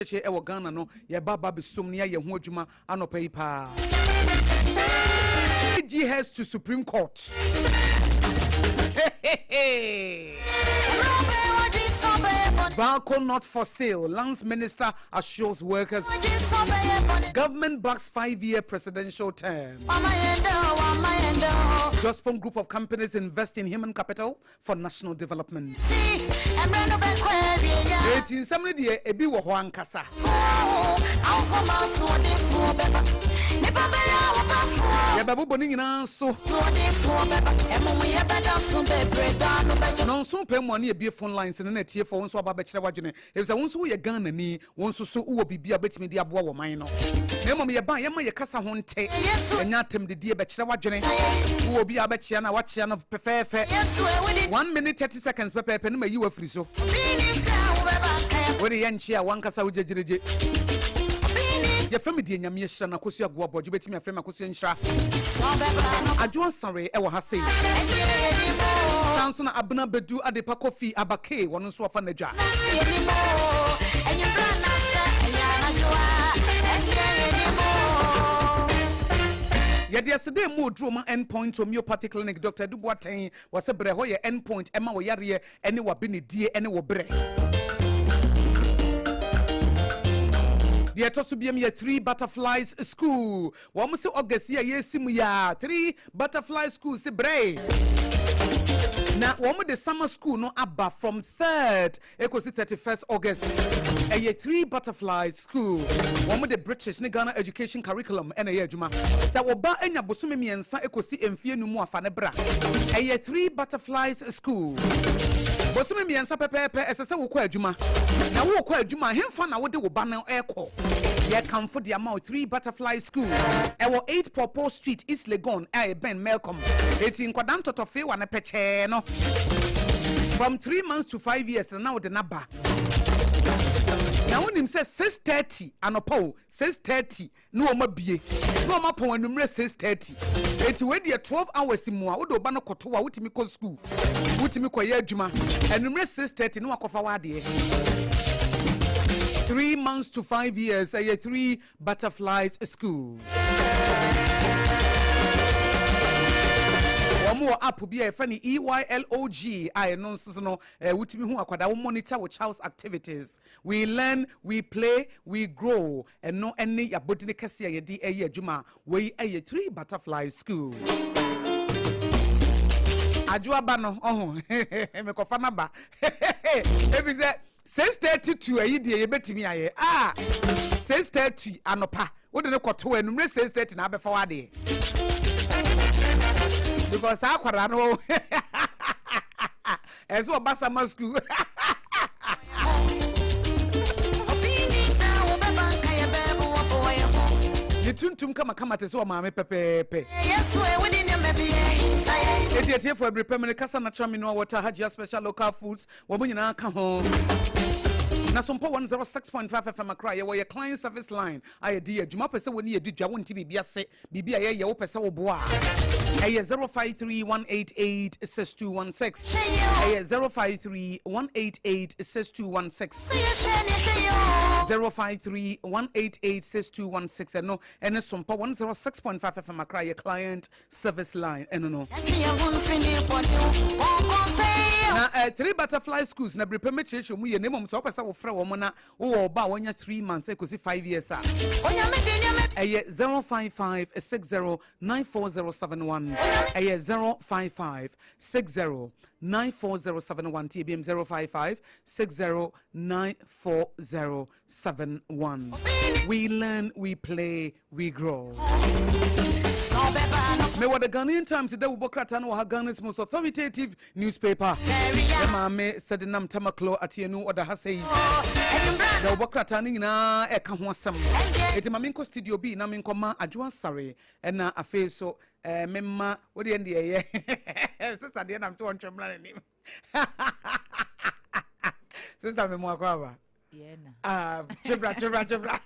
Kye wɔ Ghana no, yɛba ba bɛsom na yɛayɛ ho adwuma anɔpa yi paa. AG heads to Supreme Court. Valco not for sale, Lands Minister assures workers. Government backs 5-year presidential term. Jospong Group of Companies invest in human capital for national development. Eti nsɛm no deɛ ebi wɔ hɔ ankasa. Yɛbɛbobɔ ne nyinaa so. Nɔnso pɛ mu a ne yɛbie phone lines no na atiefoɔ wo nso aba bɛkyerɛ w'adwene efisɛ wo nso woyɛ Ghanani. Wo nso so wowɔ biribi a wobɛtumi de aboa wɔ man no. Na mmom yɛba a, yɛma yɛ kasa ho nte. Ɛnyɛ atɛmdidie, bɛkyerɛ w'adwene. Wowɔ obi a wobɛkyea no a, woakyea no pɛfɛɛfɛ. One minute 30 seconds pɛpɛɛpɛ no mayi wo afiri so. Wode yɛnkyea a, w'ankasa wogyegyeregye. Yɛfrɛ me deɛ Nyame ahyira no, Akosua Agoa Boagye. Wobɛtumi afrɛ me Akosua Nhyira. Adwo Asare wɔ ha sei. Saa nso na Abena Badu Adepa Kofi Aba Kay, wɔno nso afa n'adwa. Yɛde aseda emu oduro ma End Point Homeopathy Clinic, Dr. Adu Boateng, wɔsɛ brɛ hɔ yɛ End Point ɛma wo yareɛ ɛne w'abenedie ɛne wo brɛ. Deɛ ɛtɔ so biam yɛ Three Butterflies School. Wɔn se August yi a yɛresi mu yi a, Three Butterfly School se brɛ. Na wɔn de summer school no aba from third ekosi 31st August. Ɛyɛ Three Butterfly School. Wɔn de British ne Ghana Education Curriculum ɛna ɛyɛ adwuma. Sɛ wo ba anya bosome mmiɛnsa ekosi mfie num a, fa no bra. Ɛyɛ Three Butterflies School. Bosome mmiɛnsa pɛpɛɛpɛ ɛsɛ sɛ wokɔ adwuma. Na wokɔ adwuma a, hemfa na wode wo ba no ɛkɔ? Yɛkamfo de ama wo Three Butterfly School. Ɛwɔ 8 Pawpaw Street, East Legon a ɛbɛn Melcom. Eti nkwadaa ntɔtɔfeewa no pɛkyɛɛ no from 3 months to 5 years na wode n'aba. Na wonim sɛ 6:30 anɔpa o, 6:30 na wɔn abie na wɔn apɔn anwummerɛ 6:30. Eti wei deɛ, 12 hours mu a wode ɔba no kɔto a, wotumi kɔ school, wotumi kɔyɛ adwuma, anwummerɛ 6:30 na wakɔfa w'adeɛ. 3 months to 5 years, ɛyɛ Three Butterflies School. Wɔn wɔ app bi a yɛfrɛ no EYLOG a ɛno nso so no wotumi hu akwadaa, wo monitor wo child's activities. We learn, we play, we grow. Ɛno ne yɛabɔdini kɛse a yɛde ɛyɛ adwuma. Wei ɛyɛ Three Butterfly School. Adwo aba no ɔho mekɔfa no aba ebi sɛ 6:30 to ayi deɛ yɛbɛtumi ayɛ a, 6:30 anɔpa wode ne kɔto anumere 6:30 na abɛfa w'adeɛ, because saa akwadaa no ɛsɛ ɔba summer school. Ne tuntum kamakama te sɛ ɔmaame pɛpɛɛpɛ. Eti etiefo, abiri pɛm ne kasa natural mineral water, Hajia Special Local Foods, wɔn nyinaa ka ho na Sompa 106.5 FM Akra. Yɛwɔ yɛ client service line a yɛde yɛ adwuma. Pɛ sɛ wɔne yɛdi dwa, wonte biribi ase, biribi a yɛyɛ, wopɛ sɛ woboa a, ɛyɛ 0531886216. Ɛyɛ 0531886216, 0531886216. Ɛno ɛne Sompa 106.5 FM Akra yɛ client service line ɛno no. Na Three Butterfly Schools na berepɛ mɛkyerɛkyerɛ mu yɛ, na mmom sɛ wopɛ sɛ wofrɛ wɔ mo na wowɔ ɔba a wanya 3 months ɛkɔsi 5 years a, ɛyɛ 055 60 94071. Ɛyɛ 055 60 94071. Nti ebiom, 055 60 94071. We learn, we play, we grow. Mewɔ The Ghanaian Times dɛ wobɔ krataa no wɔ ha, Ghana's most authoritative newspaper. Yɛ maame Sɛdenam Tamaklo Atienu ɔda ha sɛ yi na wobɔ krataa no nyinaa ɛka ho asɛm. Ɛti ma menkɔ studio bi na menkɔma Adwo Asare, ɛna afei so memma wodeɛ deɛ ɛyɛ sister deɛ nam sɛ wɔntwɛ mmra n'anim. Sister, me mu akɔ aba. Ah, twebra twebra twebra.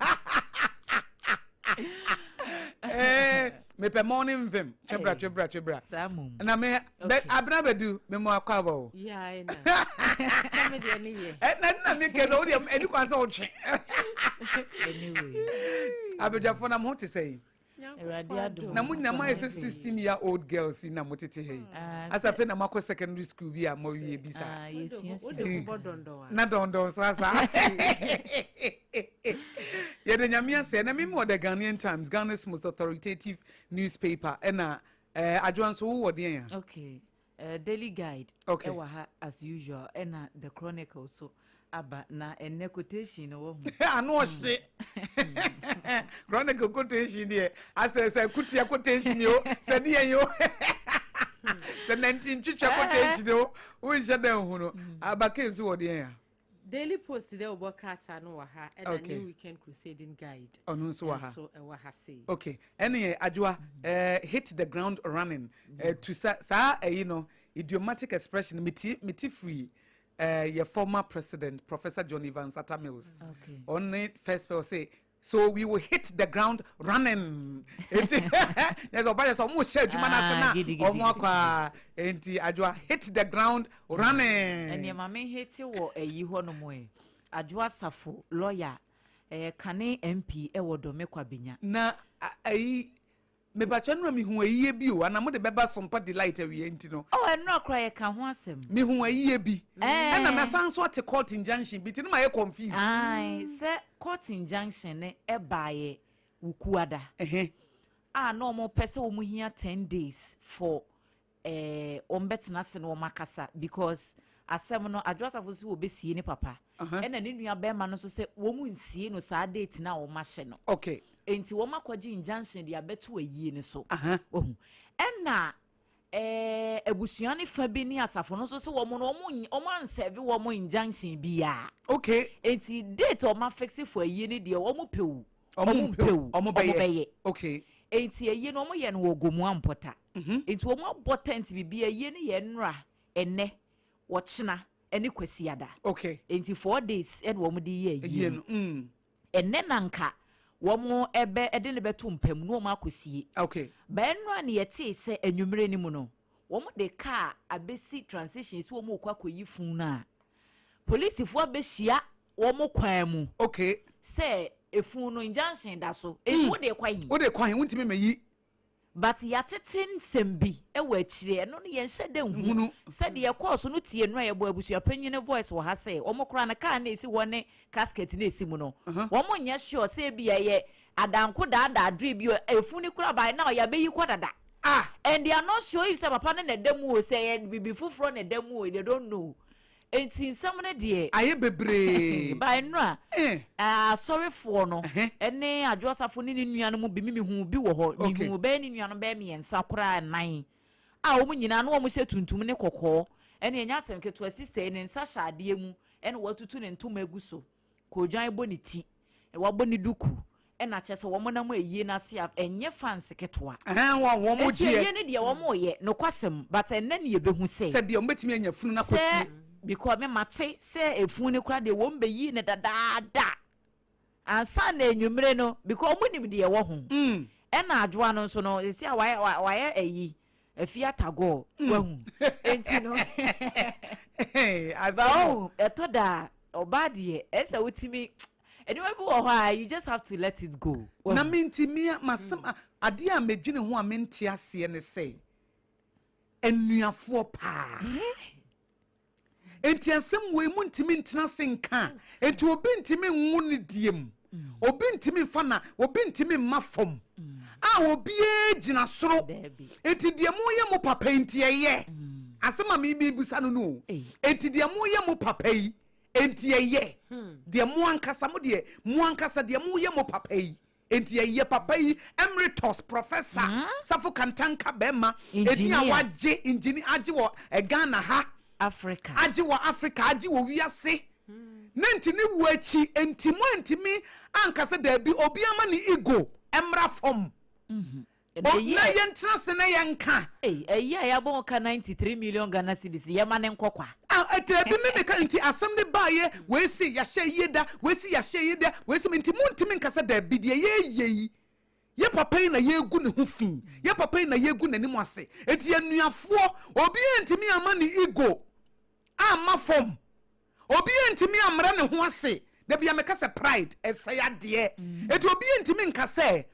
Mepɛ morning vim. Twebra, twebra, twebra. Saa mom. Na me bɛ abena bɛdu me mo akɔ aba o. Yeah, na. Sɛ me deɛ ne yɛ. Eh, na na me kɛ sɛ wo deɛ ɛni kwan sɛ wotwe. Anyway. Abadwafoɔ na mo ho te sɛ yi. Awurade adom. Na mo nyinaa mo ayɛ sɛ 16 year old girls yi na mo tete ha yi. Ah, Asa afei na mo akɔ secondary school bi a mo awie bi saa. Ah, yɛsuasua. Wode ho bɔ dɔndɔn a. Na dɔndɔn so asa. Yɛde Nyame ase na mimi wɔ The Ghanaian Times, Ghana's most authoritative newspaper. Ɛna eh, Adwoa nso wowɔ deɛn a? Okay. Daily Guide ɛwɔ ha as usual, ɛna The Chronicle so aba, na ɛnɛ quotation no wɔ ho. Ano ɔhye. Chronicle quotation deɛ asɛ sɛ kutia quotation yo, sɛ deɛ yo. Sɛ nanti ntwitwa quotation yo, wonhyɛ dɛ nhu no. Abake nso wɔ deɛn a? Daily Post dɛ wɔbɔ krataa no wɔ ha, ɛna New Weekend Crusading Guide ɔno nso wɔ ha. Nso ɛwɔ ha sei. Okay, ɛne yɛ Adwoa, hit the ground running, to sa saa ɛyi no idiomatic expression meti meti firi yɛ former president, Professor John Evans Atta Mills. Ɔne first person say, "So we will hit the ground running." Eti yɛ sɛ ɔba yɛ sɛ ɔmo hyɛ adwuma n'ase na Ah, gidi, gidi, ɔmo akɔ a, enti Adwoa, hit the ground running. Ɛnneɛma me hete wɔ ayi hɔ nom ɛ, Adwoa Safo lawyer, ɛyɛ kane MP ɛwɔ Dome Kwabenya. Na ayi mebakyɛ no na mehu ayie bi o, ana mode bɛba Sompa Delight awie nti no? Oh, ɛnora koraa yɛka ho asɛm. Mehu ayie bi ɛna masan nso ate court injunction bi, nti no mayɛ confused. Ae, sɛ court injunction ne ɛbaeɛ Wukuada a na wɔn pɛ sɛ wɔn hia 10 days for wɔn bɛtena ase na wɔn akasa, because asɛm no, Adwoa Safo nso wɔbɛsie ne papa, ɛna ne nua bɛrima no nso sɛ wɔn nsie no saa date na wɔn ahyɛ no. Nti wɔn akɔgye injunction de abɛto ayie no so. Wahu, ɛna abusua ne fa bi ne asafo no nso sɛ wɔn no wɔn anserve wɔn injunction biara. Nti date a wɔn afix for ayie no deɛ, wɔn pɛ o, ɔmo ɔmo mpɛ o, ɔmo bɛyɛ. Bɛyɛ. Nti ayie no, wɔn yɛ no wɔ Gomoa Mpɔta. Nti wɔn abɔ tent bibi. Ayie no yɛ nnora, ɛnɛ, wɔkyena ɛne Kwasiada. Nti 4 days ɛna wɔn de yɛ ayie ayie no. No. Ɛnɛ na nka wɔn ɛbɛ ɛde ne bɛto mpam na wɔn akɔsie. Bɛn no a ne yɛtee sɛ anwummerɛ no mu no, wɔn de kaa abɛsi transition si wɔn rekɔ akɔyi fun no a, polisifoɔ abɛhyia wɔn kwan mu sɛ efun no, injunction da so, eti wo de kɔ yi? Wode kwan wontumi ma yi. But yɛatete nsɛm bi wɔ akyire, ɛno no yɛnhyɛ dɛ Nhunu. nhunu sɛdeɛ ɛkɔɔ so no. Tie no a yɛbɔ abusuapanyin no voice wɔ ha sɛ wɔn koraa no, kaa na esi hɔ ne casket na esi mu no, wɔn nyɛ sure sɛ ebi ɛyɛ adanko daadaa dre bi o, efun no kura by now yɛabɛyi kɔ dada. And they are not sure if sɛ papa no na ɛda mu o, sɛ ɛyɛ bibi foforɔ na ɛda mu o, they don't know. Nti nsɛm no deɛ ayɛ bebree. By no a asɔrefoɔ no ɛne Adwoa Safo ne ne nua no mu bi, mi hu bi wɔ hɔ. Mihu bɛyɛ ne nua no bɛyɛ mmiɛnsa koraa, nnan a wɔn nyinaa na wɔn hyɛ tuntum ne kɔkɔɔ. Ɛne ɛnyɛ asɛm ketewa. Sister yi ne nsa hyɛ adeɛ mu, ɛna watutu ne ntoma egu so, koodwan bɔ ne ti, wabɔ ne duku, ɛna kyɛ sɛ wɔn nam ayie n'ase a ɛnyɛ fans ketewa. Ɛhɛn, wɔn Eti gyeɛ. Ayie ne deɛ wɔn yɛ nokwasɛm, but ɛnɛ ne yɛbɛhu sɛ sɛ bia wɔn bɛtumi anya funu na sɛ kɔsie. Because me mate sɛ efun ne kora deɛ, wɔn bɛyi ne dadaada ansa na enwumere no, because wɔn nim deɛ ɛwɔ ho. Ɛna Adwoa no nso no, esi a wayɛ wayɛ ɛyi efi atagɔɔ wahu, enti no Asɛm ba o, ɛtɔ da ɔbaa deɛ, ɛsɛ wotumi nneɛma bi wɔ hɔ a, you just have to let it go. Na menti mia masɛm adeɛ a medwene ho a mente aseɛ ne sɛ anuafoɔ paa, enti asɛm wei mu ntumi ntena se nka, enti obi ntumi nwo ne die mu, obi ntumi nfa na obi ntumi mma fam a obiara gyina soro. Daabi. Enti deɛ moyɛ mo papa yi, nti ɛyɛ asɛm a mebisa no o. Ei. Enti deɛ moyɛ mo papa yi, enti ɛyɛ deɛ mo ankasa mo deɛ mo ankasa deɛ moyɛ mo papa yi, enti ɛyɛ papa yi, emeritus professor Safo Kantanka bɛrima edi a Engineer. Wagye engineer agye wɔ Ghana ha, Africa. Agye wɔ Africa, agye wɔ wiase, ne nti ne wu akyi nti mo antumi ankasa daabi, obi ama ne ego mmra fam. Na O, na yɛntena se na yɛnka. Ɛyi a yɛabɔ ho ka 93 million Ghana cedis, yɛma ne nkɔ kwa. Ah, daabi, me meka nti asɛm ne baayɛ wei si yɛahyɛ yie da, wei si yɛahyɛ yie da, wei si nti montumi nkasa daabi deɛ yɛyɛ yi. Yɛ papa yi na yɛgu ne ho fi, yɛ papa yi na yɛgu n'anim ase. Eti anuafoɔ, obiara ntumi ama ne ego amma fam, obiara ntumi ammrɛ ne ho ase. Dabi a meka sɛ pride ɛsɛe adeɛ. Eti obiara ntumi nka sɛ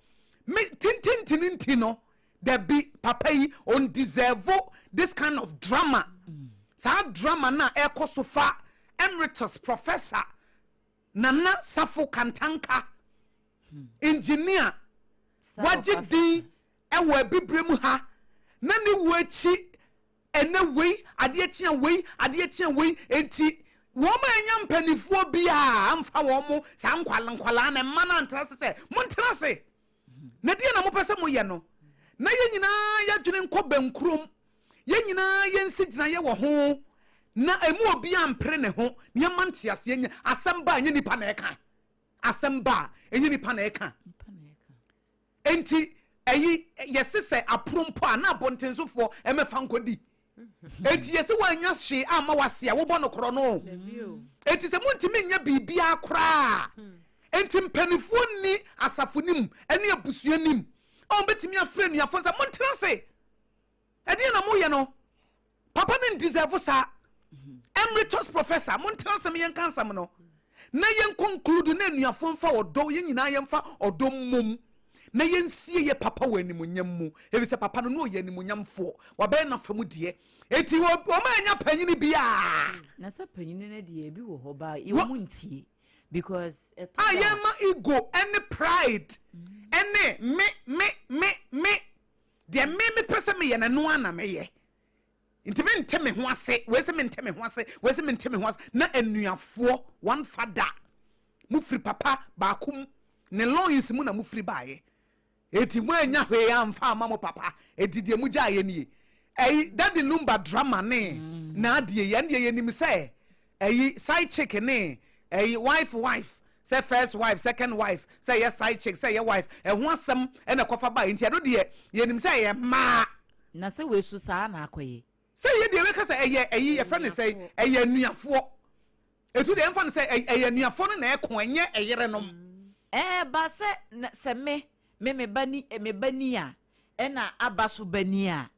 me tintintini nti no, dabi, papa yi ɔndeserve this kind of drama. Saa drama no a ɛkɔ so fa Emeritus Professor Nana Safo Kantanka, engineer, wagye din wɔ Abibire mu ha, na ne wuo akyi ɛnɛ wei, adeɛ kyea wei, adeɛ kyea wei, enti wɔn a ɛnya mpanimfoɔ biara amfa wɔn mo saa nkwalaa nkwalaa na mma no antena ase sɛ montena ase na deɛ na mopɛ sɛ moyɛ no, na yɛn nyinaa yɛadwene nkɔ bɛnkurom, yɛn nyinaa yɛnsi gyinaeɛ wɔ ho, na ɛmu obi ampere ne ho na yɛma nteaseɛ nyɛ asɛm ba a ɛnyɛ nipa na ɛka, asɛm ba a ɛnyɛ nipa na ɛka. Enti ɛyi yɛse sɛ aporo mpo a na abɔntensofoɔ ɛmɛfa nkɔdi. Enti yɛse woanya hwee amma wase a wobɔ no korɔ no. Enti sɛ montumi nyɛ biribiara koraa, enti mpanimfoɔ nni asafo no mu ne abusua no mu a wɔbɛtumi afrɛ anuafoɔ sɛ montena ase. Ɛdeɛn na moyɛ no? Papa no ndeserve saa. Emeritus Professor, montena ase ma yɛnka nsɛm no na yɛn conclude na anuafoɔ mfa ɔdɔ, yɛn nyinaa yɛmfa ɔdɔ mmom na yɛnsie yɛ papa wɔ animuonyam mu, ɛfiri sɛ papa no na ɔyɛ animuonyamfoɔ, wabɛyɛ n'afa mu deɛ. Enti wɔn a ɛnya panyini biara. Na sɛ panyini no deɛ ebi wɔ hɔ ba wɔn ntie because ɛtɔ a yɛma ego ɛne pride ɛne me me me me deɛ me mepɛ sɛ meyɛ no ɛno ara na meyɛ. Nti mente me ho ase, wei se mente me ho ase, wei se mente me ho ase. Na anuafoɔ, one father, mofiri papa baako mu, ne loins mu na mofiri baeɛ. Eti moannya hwee amfa amma mo papa, eti deɛ mogyaeɛ nie. Ɛyi, Daddy Lumba drama ne n'adeɛ yi, ɛndeɛ yɛnim sɛ ɛyi, side chick ne ɛyi, wife wife, sɛ first wife, second wife, sɛ ɛyɛ side chick, sɛ ɛyɛ wife, ɛho asɛm na ɛkɔfa baeɛ. Nti ɛno deɛ yɛnim sɛ ɛyɛ mmaa. Na sɛ wei so saa na akɔyɛ. Sɛ yɛ deɛ wɛka sɛ ɛyɛ ɛyi yɛfrɛ no sɛ ɛyɛ anuafoɔ, ɛtu deɛ yɛmfa no sɛ ɛyɛ anuafoɔ no na ɛko, ɛnyɛ ɛyerenom. Ɛɛ ba sɛ na sɛ me me me ba ni me ba ni a ɛna aba so ba ni a,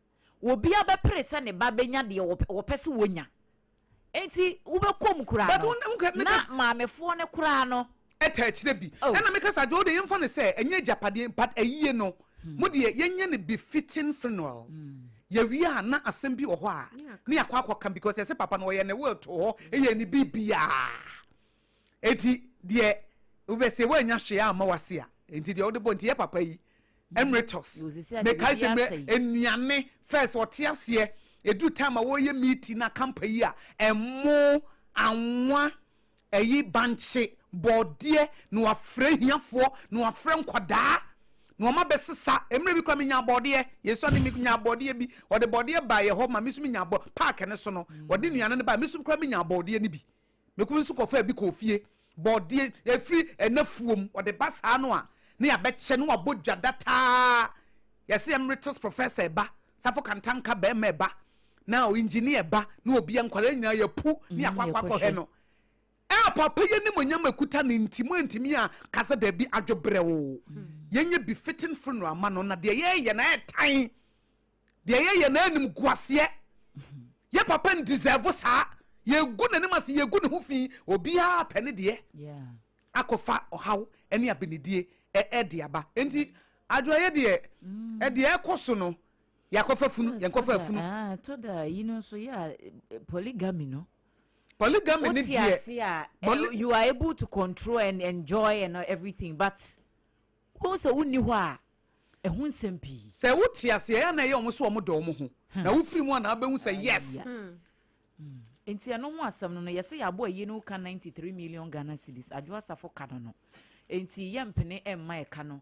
obia bɛpere sɛ ne ba bɛnya deɛ wɔpɛ wɔpɛ sɛ wɔnya. Enti wobɛkɔ mu koraa But no, wo wo na meka maamefoɔ no koraa no. Ɛta akyire bi. Oh. Ɛna meka sɛ adwoa wo deɛ yɛmfa no sɛ ɛnyɛ agyapadeɛ but ayie no mo deɛ yɛnyɛ no befitting funeral. Yɛwie a na asɛm bi wɔ hɔ a ne yɛakɔ akɔka because yɛse papa no ɔyɛ ne will too hɔ yɛ ne biribiara. Enti deɛ wobɛsɛ woannya hwee amma w'ase a enti deɛ wode bɔ nti yɛ papa yi emeritus mekae sɛ mmerɛ nnuane first ɔte aseɛ ɛduru time a wɔyɛ meeting na kampa yi a ɛmo anwa ɛyi bankye bɔɔdeɛ na wafrɛ hiafoɔ na wafrɛ nkwadaa na wɔn abɛsesa. Mmerɛ bi koraa menya bɔɔdeɛ, yɛsua ne menya bɔɔdeɛ bi, wɔde bɔɔdeɛ baa yɛ hɔ ma me nso menya bɔ paaki ne so no, wɔde nnuane no baa me nso koraa menya bɔɔdeɛ no bi. Me kunu nso kɔfaa bi kɔɔ fie. Bɔɔdeɛ, ɛfiri n'afuom, ɔde ba saa no a, na yɛabɛkyɛ, na wabɔ dwa dataa. Yɛse emeritus professor ɛba, Safo Kantanka barima ɛba, na engineer ɛba, na obia, nkwadaa nyinaa yɛpu, na yɛakɔ akɔ akɔhwɛ no. Ɛɛ papa yi animuonyam a ɛkuta no nti, moantumi anka sɛ dabi, adwo brɛoo. Yɛnyɛ befitting funeral ma no, na deɛ yɛreyɛ no ɛɛtan. Deɛ yɛyɛ no animguaseɛ. Yɛ papa ndeserve saa. Yɛgu n'anim ase, yɛgu ne ho fi. Obiara pɛ ne deɛ akɔfa ɔhaw ne abenedie ɛde aba. Nti adwoayɛ deɛ ɛdeɛ ɛkɔ so no, yɛakɔfa funu, yɛnkɔfa funu. Ɛtɔ da yi no nso yɛ a polygamy no. Polygamy ne deɛ. You are able to control and enjoy and everything, but wobɛhu sɛ wonni hɔ a, ɛho nsɛm pii. Sɛ wo te aseɛ ɛyɛ a na ɛyɛ wɔn sɛ wɔn dɔ wɔn ho na wo firi mu a na wobɛhu sɛ yes. Nti ɛno ho asɛm no no yɛsɛ yɛabɔ ayie no ka 93 million Ghana cedis Adwo Asafo ka no no nti yɛmpene ɛmma ɛka no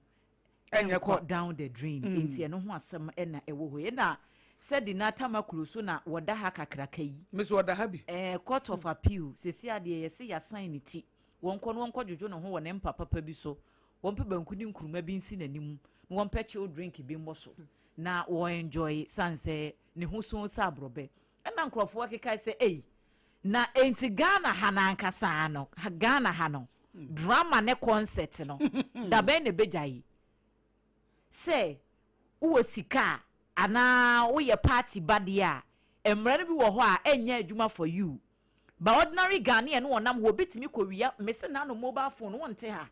ɛnyɛ kɔ down the drain nti ɛno ho asɛm ɛna ɛwɔ hɔ yi ɛna sɛdi na Tamaklo so na wɔda ha kakraka yi. Me so ɔda ha bi. Ɛɛ court of appeal sɛsi adeɛ yɛsɛ yɛasan ne ti wɔnkɔ no wɔnkɔ dwodwo ne ho wɔ ne mpa papa bi so wɔmpɛ banku ne nkruma bi nsi n'anim na wɔmpɛ chill drink bi mmɔ so na wɔ enjoy sane sɛ ne ho so sɛ aborɔbɛ. Ɛna nkurɔfoɔ kekae sɛ ei, na enti Ghana ha no ankasa no, Ghana ha no, drama ne concert no, da bɛn na ɛbɛgyae? Sɛ wowɔ sika a anaa woyɛ party badeɛ a, mmara no bi wɔ hɔ a ɛnyɛ adwuma for you. Ba ordinary Ghanaian no wɔnam hɔ, obi tumi kɔ wia mese n'ano mobile phone wɔnte ha,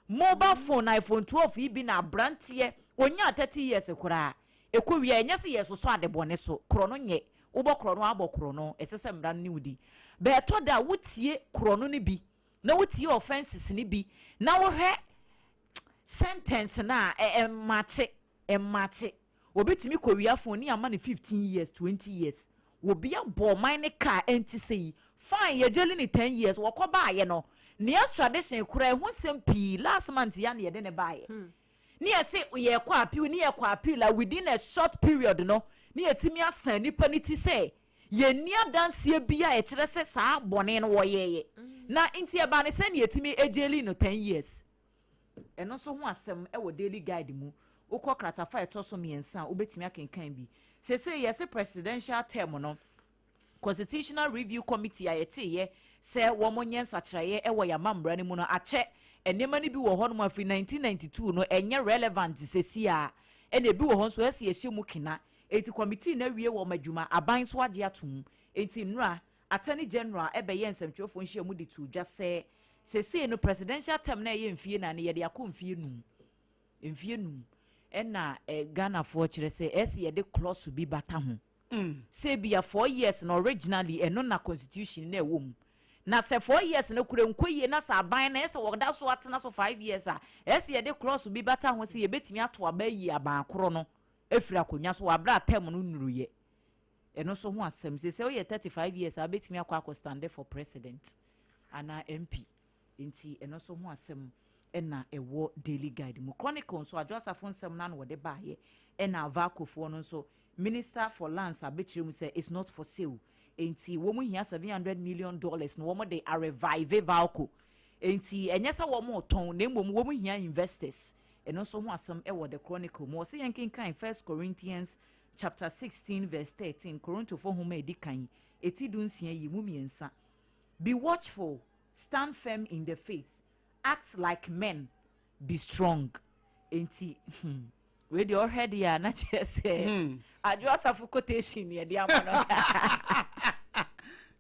mobile phone iPhone 12 yi bi na aberanteɛ onyaa 30 years koraa ɛkɔ wia. Ɛnyɛ sɛ yɛsosɔ ade bɔne so, korɔ no nyɛ wobɔ korɔ no, abɔ korɔ no, ɛsɛ sɛ mmara no ne wo di. Bɛɛtɔ da a wotie korɔ no bi na wotie offences no bi na wohwɛ sentence no a, ɛmakye ɛmakye. Obi tumi kɔ wia phone ne ama no 15 years, 20 years. Obi abɔ ɔman ne kaa ɛnti sɛ yi fine, yɛgyeli ne 10 years, wɔkɔ baayɛ no ne extradition koraa ɛho nsɛm pii. Last month ya ne yɛde ne baayɛ ne yɛsɛ yɛkɔ appeal ne yɛkɔ appeal a, within a short period no ne yɛtumi asan nipa ne ti sɛ yɛnni adanseɛ bi a ɛkyerɛ sɛ saa bɔne no wɔyɛɛyɛ na nti ɛbaa ne sɛ ne yɛtumi agyeli no 10 years. Ɛno nso ho asɛm ɛwɔ Daily Guide mu. Wokɔ kratafa a ɛtɔ so 3 a, wobɛtumi akenkan bi. Seesei yɛsɛ presidential term no, Constitutional Review Committee a yɛteyɛ sɛ wɔn nyɛ nsakyerɛeɛ ɛwɔ yɛn amambra no mu no akyɛ nneɛma no bi wɔ hɔnom afiri 1992 no ɛnyɛ relevant sesi a, ɛna ebi wɔ hɔ nso ɛsɛ yɛhyɛ mu kena. Eti committee no awie wɔn adwuma, aban nso agye atom. Eti nnura Attorney General ɛbɛyɛ nsɛmtwerɛfoɔ nhyia mu de to dwa sɛ sesei no presidential term na ɛyɛ mfie 4 no, yɛde akɔ mfie 5, mfie 5. Ɛna Ghanafoɔ kyerɛ sɛ ɛsɛ yɛde clause bi bata ho sɛ bia 4 years na originally ɛno na constitution na ɛwɔ mu, na sɛ 4 years no kura nkɔ yie na sɛ aban na ɛsɛ wɔda so atena so 5 years a, ɛsɛ yɛde clause bi bata ho sɛ yɛbɛtumi ato aba yi aban korɔ no efiri akonnwa so wɔ abere a term no nnuruyɛ. Ɛno nso ho asɛm sɛ woyɛ 35 years a, wobɛtumi akɔ stand for president anaa MP. Nti ɛno nso ho asɛm ɛna ɛwɔ Daily Guide mu. Chronicle nso, Adwo Asafo nsɛm no ano wɔde baayɛ. Ɛna Valcofoɔ no nso, Minister for Lands abɛkyerɛ mu sɛ it's not for sale. Nti wɔn hia $700 million na wɔn de arevive Valco. Nti ɛnyɛ sɛ wɔn tɔn, na mmom wɔn hia investors. Ɛno nso ho asɛm ɛwɔ the Chronicle mu. Wɔsɛ yɛn kenkan First Corinthians chapter 16 verse 13, Korintofoɔ nhoma a edi kan, eti 16 yi mu 3: "Be watchful, stand firm in the faith, act like men, be strong." Nti wei deɛ ɔhwɛ deɛ a na kyerɛ sɛ Adwo Asafo quotation yɛ de ama no.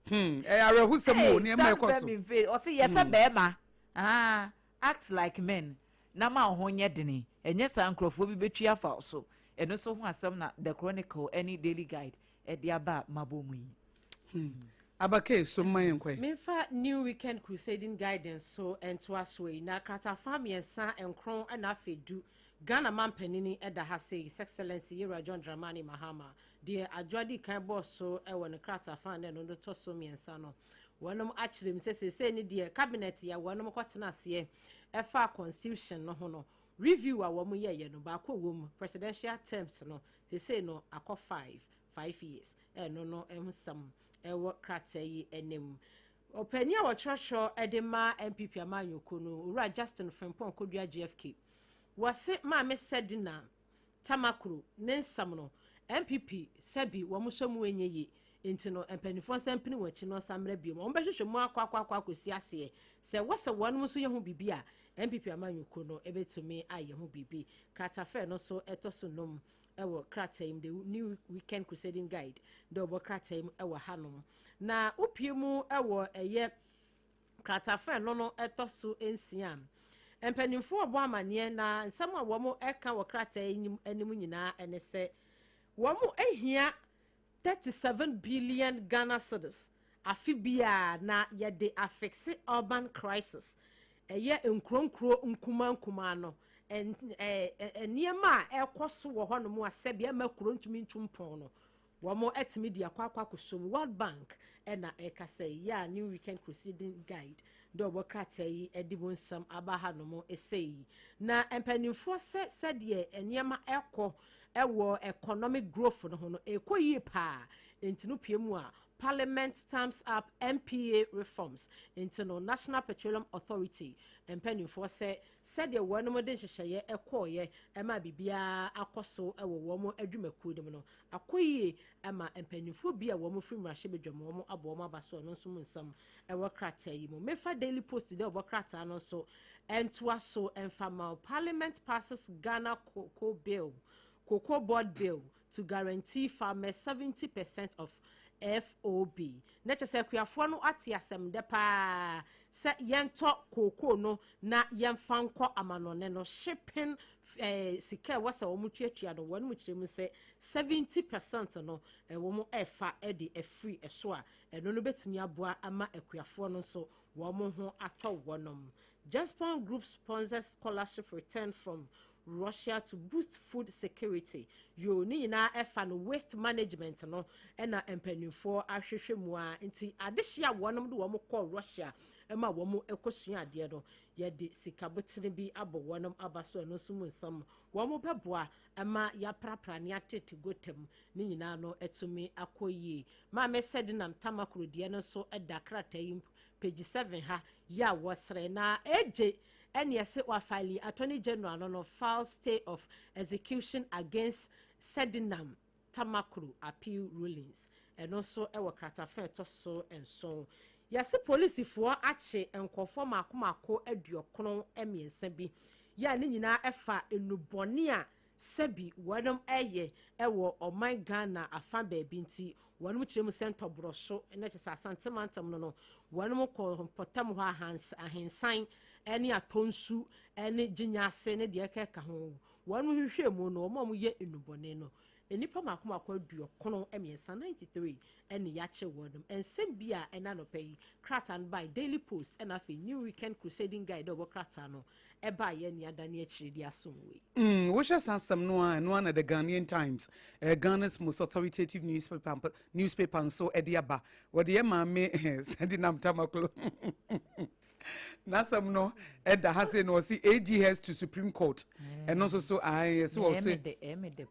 Ɛyɛ awerɛhosɛm o, nneɛma ɛkɔ so. Stand firm in faith, ɔsɛ yɛ sɛ bɛrima, ah, act like men na ma wo ho nyɛ dene, ɛnyɛ saa nkurɔfoɔ bi bɛtwi afa wo so. Ɛno nso ho asɛm na The Chronicle ne Daily Guide ɛde aba a mabɔ mu yi. Abake so mma yɛn kɔɛ. Memfa New Weekend Crusading Guidance so ntoa so yi na kratafa 3, 9 ɛna afei 10. Ghana mampanini ɛda ha sɛ His Excellency Yewura John Dramani Mahama. Deɛ Adwoa di kan bɔɔ so ɛwɔ ne kratafa ne ɛno no tɔ so 3 no, wɔnom akyerɛ mu sɛ seesei ne deɛ cabinet yɛ wɔnom kɔtena aseɛ ɛfa constitution no ho no, review a wɔn yɛyɛ no, baako wɔ mu, presidential terms no seesei no akɔ 5 5 years. Ɛno no ɛho nsɛm ɛwɔ krataa yi anim. Ɔpanin a wɔtwerɛtwerɛ de ma NPP amanyɔkuo no, Owura Justin Frimpong Kodua JFK, wɔse Maame Sedina Tamakloe ne nsɛm no, NPP sɛbi wɔn nso mu enye yie, nti no mpanimfoɔ nsa mpini wɔn akyi no nsa mmerɛ bio. Wɔn bɛhwehwɛ mu akɔ akɔ akɔ akɔsi aseɛ sɛ wɔsɛ wɔn nso yɛ ho biribi a NPP amanyɔkuo no ebɛtumi ayɛ ho biribi. Kratafɛ no nso ɛtɔ so 5 ɛwɔ krataa yi mu, The New Weekend Crusading Guide dɛ ɔbɔ krataa yi mu ɛwɔ hanom. Na wopie mu ɛwɔ ɛyɛ kratafɛ no ɛtɔ so 6, mpanimfoɔ ɔbɔ amanneɛ na nsɛm a wɔn ɛka wɔ krataa yi anim nyinaa ɛne sɛ wɔn ahia 37 billion Ghana cedis afe biara na yɛde afix urban crisis, ɛyɛ nkuronkuro nkuma nkuma no, nneɛma a ɛkɔ so wɔ hɔnom a sɛbi ɛma kuro ntumi ntu mpɔn no, wɔn ɛtumi de akɔ akɔ akɔsom. World Bank ɛna ɛka sɛ yɛ a New Weekend Crusading Guide dɛ ɔbɔ krataa yi ɛde mu nsɛm aba hanom ɛsɛ yi. Na mpanimfoɔ sɛ sɛdeɛ nneɛma ɛkɔ ɛwɔ economic growth no ho no, ɛkɔ yie paa, nti no pie mu a Parliament thumbs up NPA reforms. Nti no, National Petroleum Authority mpanimfoɔ sɛ sɛdeɛ wɔnom de nhyehyɛeɛ ɛkɔɔyɛ ɛma biribiara akɔ so ɛwɔ wɔn adwumakuo no mu no akɔ yie, ɛma mpanimfoɔ bi a wɔn firi mmarahyɛbadwam wɔn abɔ wɔn aba so. Ɔno nso mu nsɛm ɛwɔ krataa yi mu. Mefa Daily Post dɛ ɔbɔ krataa no nso ɛntoa so ɛmfa ma. Parliament passes Ghana Cocoa Bill, Cocoa Board Bill to guarantee farmers 70% of FOB. Na kyerɛ sɛ akuafoɔ no ate asɛm dɛ paa sɛ yɛntɔ kookoo no na yɛmfa nkɔ amanɔne no, shipping sika ɛwɔ sɛ wɔn tuatua no, wɔn mu kyerɛ mu sɛ 70% no wɔn ɛfa ɛde afiri ɛso a, ɛno no bɛtumi aboa ama akuafoɔ no nso wɔn ho atɔ wɔnom. Jospong Group sponsors scholarship return from Russia to boost food security. Yo, ne nyinaa ɛfa no waste management no ɛna mpanimfoɔ ahwehwɛ mu a, nti adehyɛ a wɔnom de wɔn kɔ Russia ɛma wɔn kɔsua adeɛ no, yɛde sikabotene bi abɔ wɔnom aba so. Ɛno nso mu nsɛm wɔn bɛboa ɛma yɛaprapra ne atete gotam ne nyinaa no atumi akɔ yie. Maame Sedinam Tamakloe deɛ no nso ɛda krataa yi page 7 ha yɛ a wɔsrɛ na egye ɛne ɛsɛ wa file, Attorney General no file stay of execution against Sedinam Tamakloe appeal rulings. Ɛno nso ɛwɔ kratafa ɛtɔ so 7. Yɛse polisifoɔ akye nkɔfoɔ mako mako 93 bi yɛ a ne nyinaa ɛfa nnubɔne a sɛbi wɔnom ɛyɛ ɛwɔ ɔman Ghana afa baabi. Nti wɔnom kyerɛ mu sɛ ntɔborɔ so na kyerɛ sɛ Asantemantam no wɔnom kɔ mpɔtam hɔ ahensan ɛne atɔnsu ɛne gyinyase ne deɛ ɛkɛka ho. Wɔnom hwehwɛ mu no, wɔn a wɔyɛ nnubɔne no, nnipa mako mako 93, 93 ɛne yɛakyɛ wɔnom. Nsɛm bi a ɛna nɔpɛ yi krataa no by Daily Post ɛna afei New Weekend Crusading Guide a ɔbɔ krataa no ɛbaa yɛ ne adane akyire de asom wei. Wohwɛ saa asɛm no a, ɛno ana The Ghanaian Times, Ghana's most authoritative newspaper nso ɛde aba. Wɔde yɛ maame Sedinam Tamakloe n'asɛm no ɛda ha sei na ɔsi AG heads to Supreme Court. Ɛno nso so ayi yɛsi wɔ se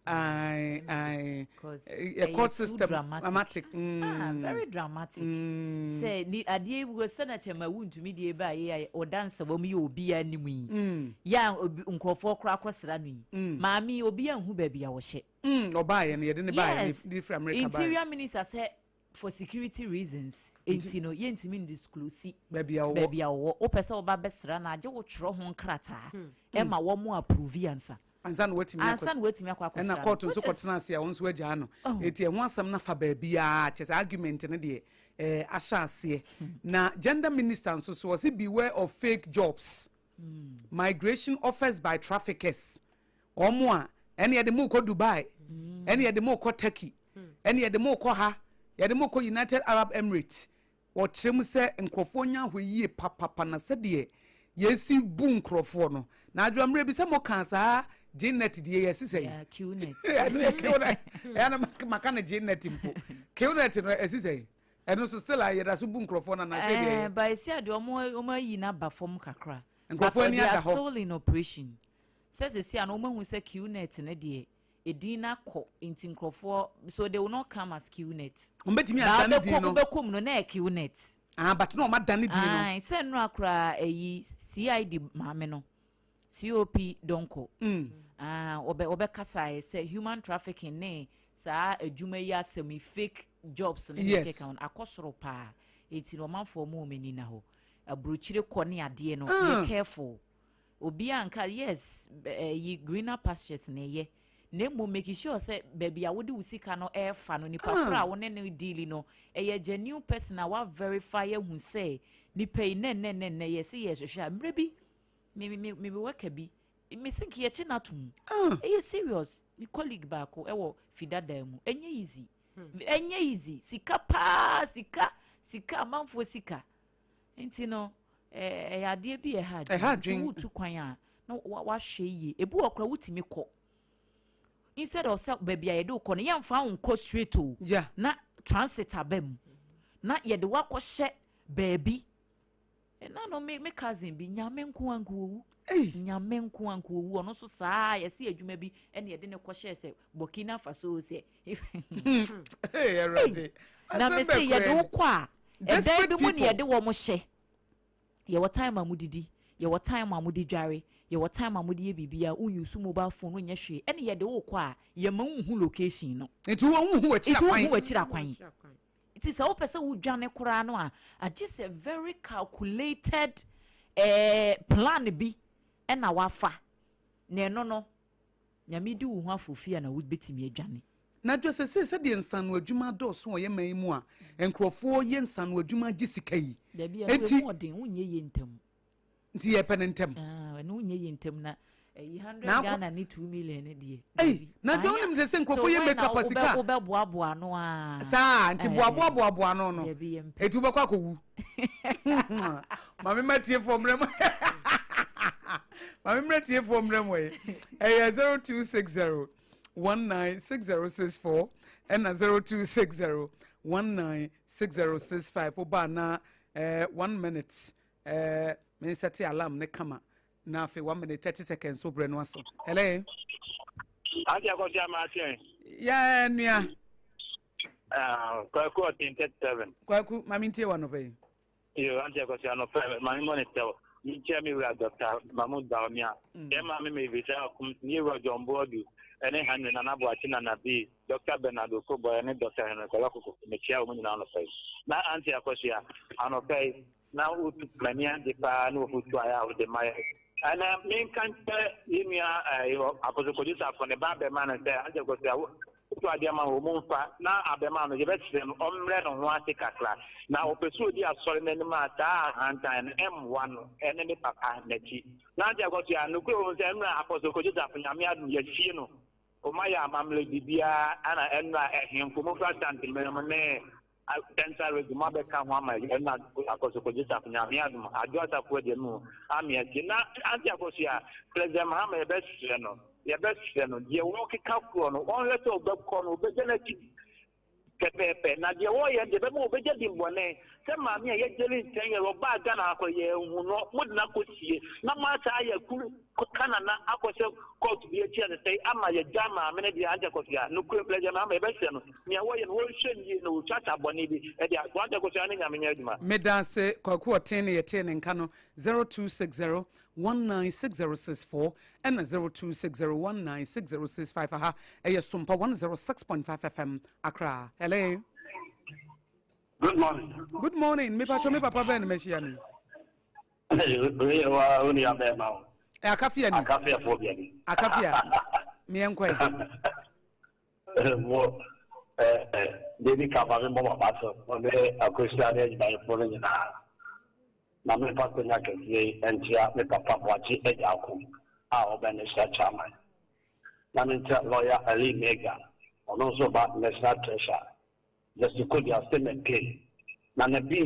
ayi ayi court system dramatic. Ah, very dramatic. Sɛ ni adeɛ yi wɔ sɛ na kyɛn ma wuntumi deɛ ba yɛ a ɔda nsɛm yɛ obi anim yi yɛ a, obi nkurɔfoɔ koraa akɔsra no yi, maame obi anhu baabi a wɔhyɛ. Ɔbaayɛ no, yɛde ne baayɛ ne firi America baayɛ. Interior Minister sɛ for security reasons nti no yɛntumi disclose baabi a wɔwɔ. Baabi a wɔwɔ. Wopɛ sɛ wɔba bɛsra no, agye wotwerɛ ho nkrataa ɛma wɔn mo approve ansa. Ansa na watumi akɔ. Ansa na watumi akɔ akɔsra. Ɛna court nso kɔtena ase a wɔn nso agyaa no. Eti ɛho asɛm no fa baabiara kyɛ sɛ argument no deɛ ahyɛ aseɛ. Na gender minister nso so ɔsi beware of fake jobs, migration offers by traffickers. Wɔn a ɛne yɛde mo kɔ Dubai, ɛne yɛde mo kɔ Turkey, ɛne yɛde mo kɔ ha, yɛde mo kɔ United Arab Emirates, wɔkyerɛ mu sɛ nkurɔfoɔ nya ahɔ yie papapa. Na sɛdeɛ yɛsi bu nkurɔfoɔ no na adwoa mmerɛ bi sɛ mo ka saa gnet deɛ yɛsi sɛ ɛno yɛ qnet, ɛyɛ maka no gnet mpo. Qnet no ɛsi sɛ ɛno nso still a yɛda so bu nkurɔfoɔ no anaasɛ deɛ? Ɛɛ, ba esi adeɛ ɔmo ayi n'aba fam kakra. Nkurɔfoɔ ani ada hɔ. Still in operation. Sɛ sisi a no ɔmo ahu sɛ qnet ne deɛ edin n'akɔ nti nkurɔfoɔ so they will not come as qnet. Wɔn bɛtumi adane din no. Wobɛkɔ mu no na yɛ qnet. Ah, but na wɔn adane din no. Ayi sɛ nnura koraa ɛyi CID maame no, COP Donko. Ah, ɔbɛkasa yɛ sɛ human trafficking ne saa adwuma yi asɛm yi, fake jobs ne keka ho akɔ soro paa. Eti na ɔmanfoɔ mu wɔn ani na hɔ aburokyire kɔ ne adeɛ no, yɛ careful. Obi anka yes, ɛyi greener pastures na ɛyɛ, na mmom make sure sɛ baabi a wode wo sika no ɛrefa no, nipa koro a wo ne no deal no ɛyɛ genuine person a wa verify ahu sɛ nipa yi nɛ nɛ nɛ nɛ yɛsi yɛ hwehwɛ a. Mmerɛ bi me me me me worker bi me think yɛkye no atom. Ɛyɛ serious. Me colleague baako ɛwɔ fidadan mu. Ɛnyɛ easy, ɛnyɛ easy. Sika paa, sika, sika, amanfoɔ sika nti no ɛyɛ adeɛ bi ɛha. Ɛha adwene. Nti adwene. Wotu kwan a na wahwɛ yie. Ebi wɔ kora wotumi kɔ, instead of sɛ baabi a yɛde wo kɔ no, yɛmfa wo nkɔ straight o, na transit aba mu na yɛde wakɔhyɛ baabi. Ɛna no me cousin bi, Nyame nko a nko owu. Ei. Nyame nko a nka owu ɔno nso saa yɛse adwuma bi ɛna yɛde ne kɔhyɛɛ sɛ Burkina Faso sɛ. Hey, Awurade. Na Asɛm me se bɛn yɛde koraa wo ni? kɔ a ɛdan Desperate bi mu ne people. yɛde wɔn hyɛ. Yɛwɔ time a modidi, yɛwɔ time a mode dware, yɛwɔ time a mode yɛ biribiara, wo use mobile phone, wonyɛ hwee, ɛne yɛde wo kɔ a yɛma wonhu location no. Nti wo wonhu w'akyiri Nti wonhu akwan. w'akyiri akwan. Nti sɛ wopɛ sɛ wodwane koraa no a, agye sɛ very calculated eh, plan bi ɛna wafa. Na ɛno no, Nyame di wo ho afofie a na wobɛtumi adwane. Na dwa sɛsei sɛdeɛ nsano adwuma adɔɔso wɔ yɛn man yi mu a nkurɔfoɔ yɛ nsano adwuma gye sika yi. Dabi, ɛno Enti ɛmu ɔden, wonyɛ yie ntɛm. Nti yɛpɛ no ntɛm. Ah, ɛno wonyɛ yie ntɛm na ɛyi 100 Na akɔ Ghana ne 2 million ne deɛ. Ei, Dabi. na dwa Anya, wonim sɛ sɛ nkurɔfoɔ so yɛ when na makeup a sika a. wobɛboaboa ano a. Saa, nti Eh, boaboaboaboa ano no. Dabi, yɛmpɛ. Enti wobɛkɔ akɔwu. Maame mma tiefoɔ mmerɛ mu. Maame mmerɛ tiefoɔ mmerɛ mu yi. Ɛyɛ 0260 196064 ɛna 0260 196065. Woba na eh, 1 minute eh, me nsɛte alarm ne kama na afei 1 minute 30 seconds wo brɛ no aso. Hello. Auntie Akosi Amaatien. Yeah, nua. Kwaku Ɔten 37. Kwaku, maame ntie wa nɔpɛ yi. Yo, Auntie Akosi anɔpɛ, maame mmɔ ne tɛw. Menkyia me wura Dr. Mahmoud Bawumia. Yɛ maame Mavis Akum, ne wura John Boadu, ɛne Henry Nana Boakye Nana B, Dr. Bernard Okoboy, ne Dr. Henry Kɔlɔkoko. Mekyia wɔn nyinaa anɔpɛ yi. Na Auntie Akosi anɔpɛ yi, na wotu m'ani agye paa ne wɔfotu ayɛ a wode ma yɛ. Ɛnɛ menka nkyerɛ yɛn nua Apostle Kwadwo Safo ne ba abɛma no sɛ Auntie Akosi wotu adeɛ ma wɔn mfa na abɛma no yɛbɛkyerɛ no ɔmmrɛ ne ho ase kakra na ɔpɛ sɛ ɔdi asɔre no anim a saa ahantan no ɛmmoa no ɛne ne papa n'akyi. Na Auntie Akosi a nokorɛ wɔ mu sɛ mmerɛ Apostle Kwadwo Safo Nyame adom yɛasie no ɔma yɛ amammerɛ biribiara ɛna ɛnora ɛhemfo mofra Asante mu ne Central Region mo abɛka ho ama ɛna Apostle Kwadwo Safo Nyame adom Adwo Asafo agya mu ame asie na Auntie Akosi a President Mahama yɛbɛsrɛ no yɛbɛsrɛ no deɛ wɔkeka korɔ no ɔnhwɛ sɛ ɔbɛkɔ no ɔbɛgya n'akyi pɛpɛɛpɛ na deɛ wɔyɛ deɛ bɛma ɔbɛgya di mbɔne sɛ maame a yɛgyere nkyɛn yɛ ɔbaa Ghana akɔ yɛnhu no mode no akɔsie na moasa ayɛ kuru Canada akɔhyɛ court bi akyi asesɛe ama yɛgya maame no deɛ Auntie Akosi a nokorɛ President Mahama yɛbɛsrɛ no nea wɔyɛ no wɔnhwɛ no yie na wɔtwa sa bɔne bi ɛde ato Auntie Akosi a ne Nyame nyɛ adwuma. Medaase Kwaku Ɔten ne yɛtee ne nka no 0260 196064 ɛna 0260 196065 aha ɛyɛ Sompa 106.5 FM Accra. Hello. Good morning. Good morning. Me pacho me papa ben me hyia ni. Wei wa wo nua bɛrima o. Ɛ akafia ni. Akafiafoɔ bia ni. Akafia. Meɛ nkɔe. Mo ɛ David Kaba me bɔ maba so ɔne Akosua ne adwumayɛfoɔ no nyinaa. Na me fa konya kɛseɛ yi nkyea me papa Boakye Agya-Ako a ɔbɛn national chairman. Na me nkyea lawyer Ali Mega ɔno nso ba national treasurer. Justice Kodia Stephen K. Na na bi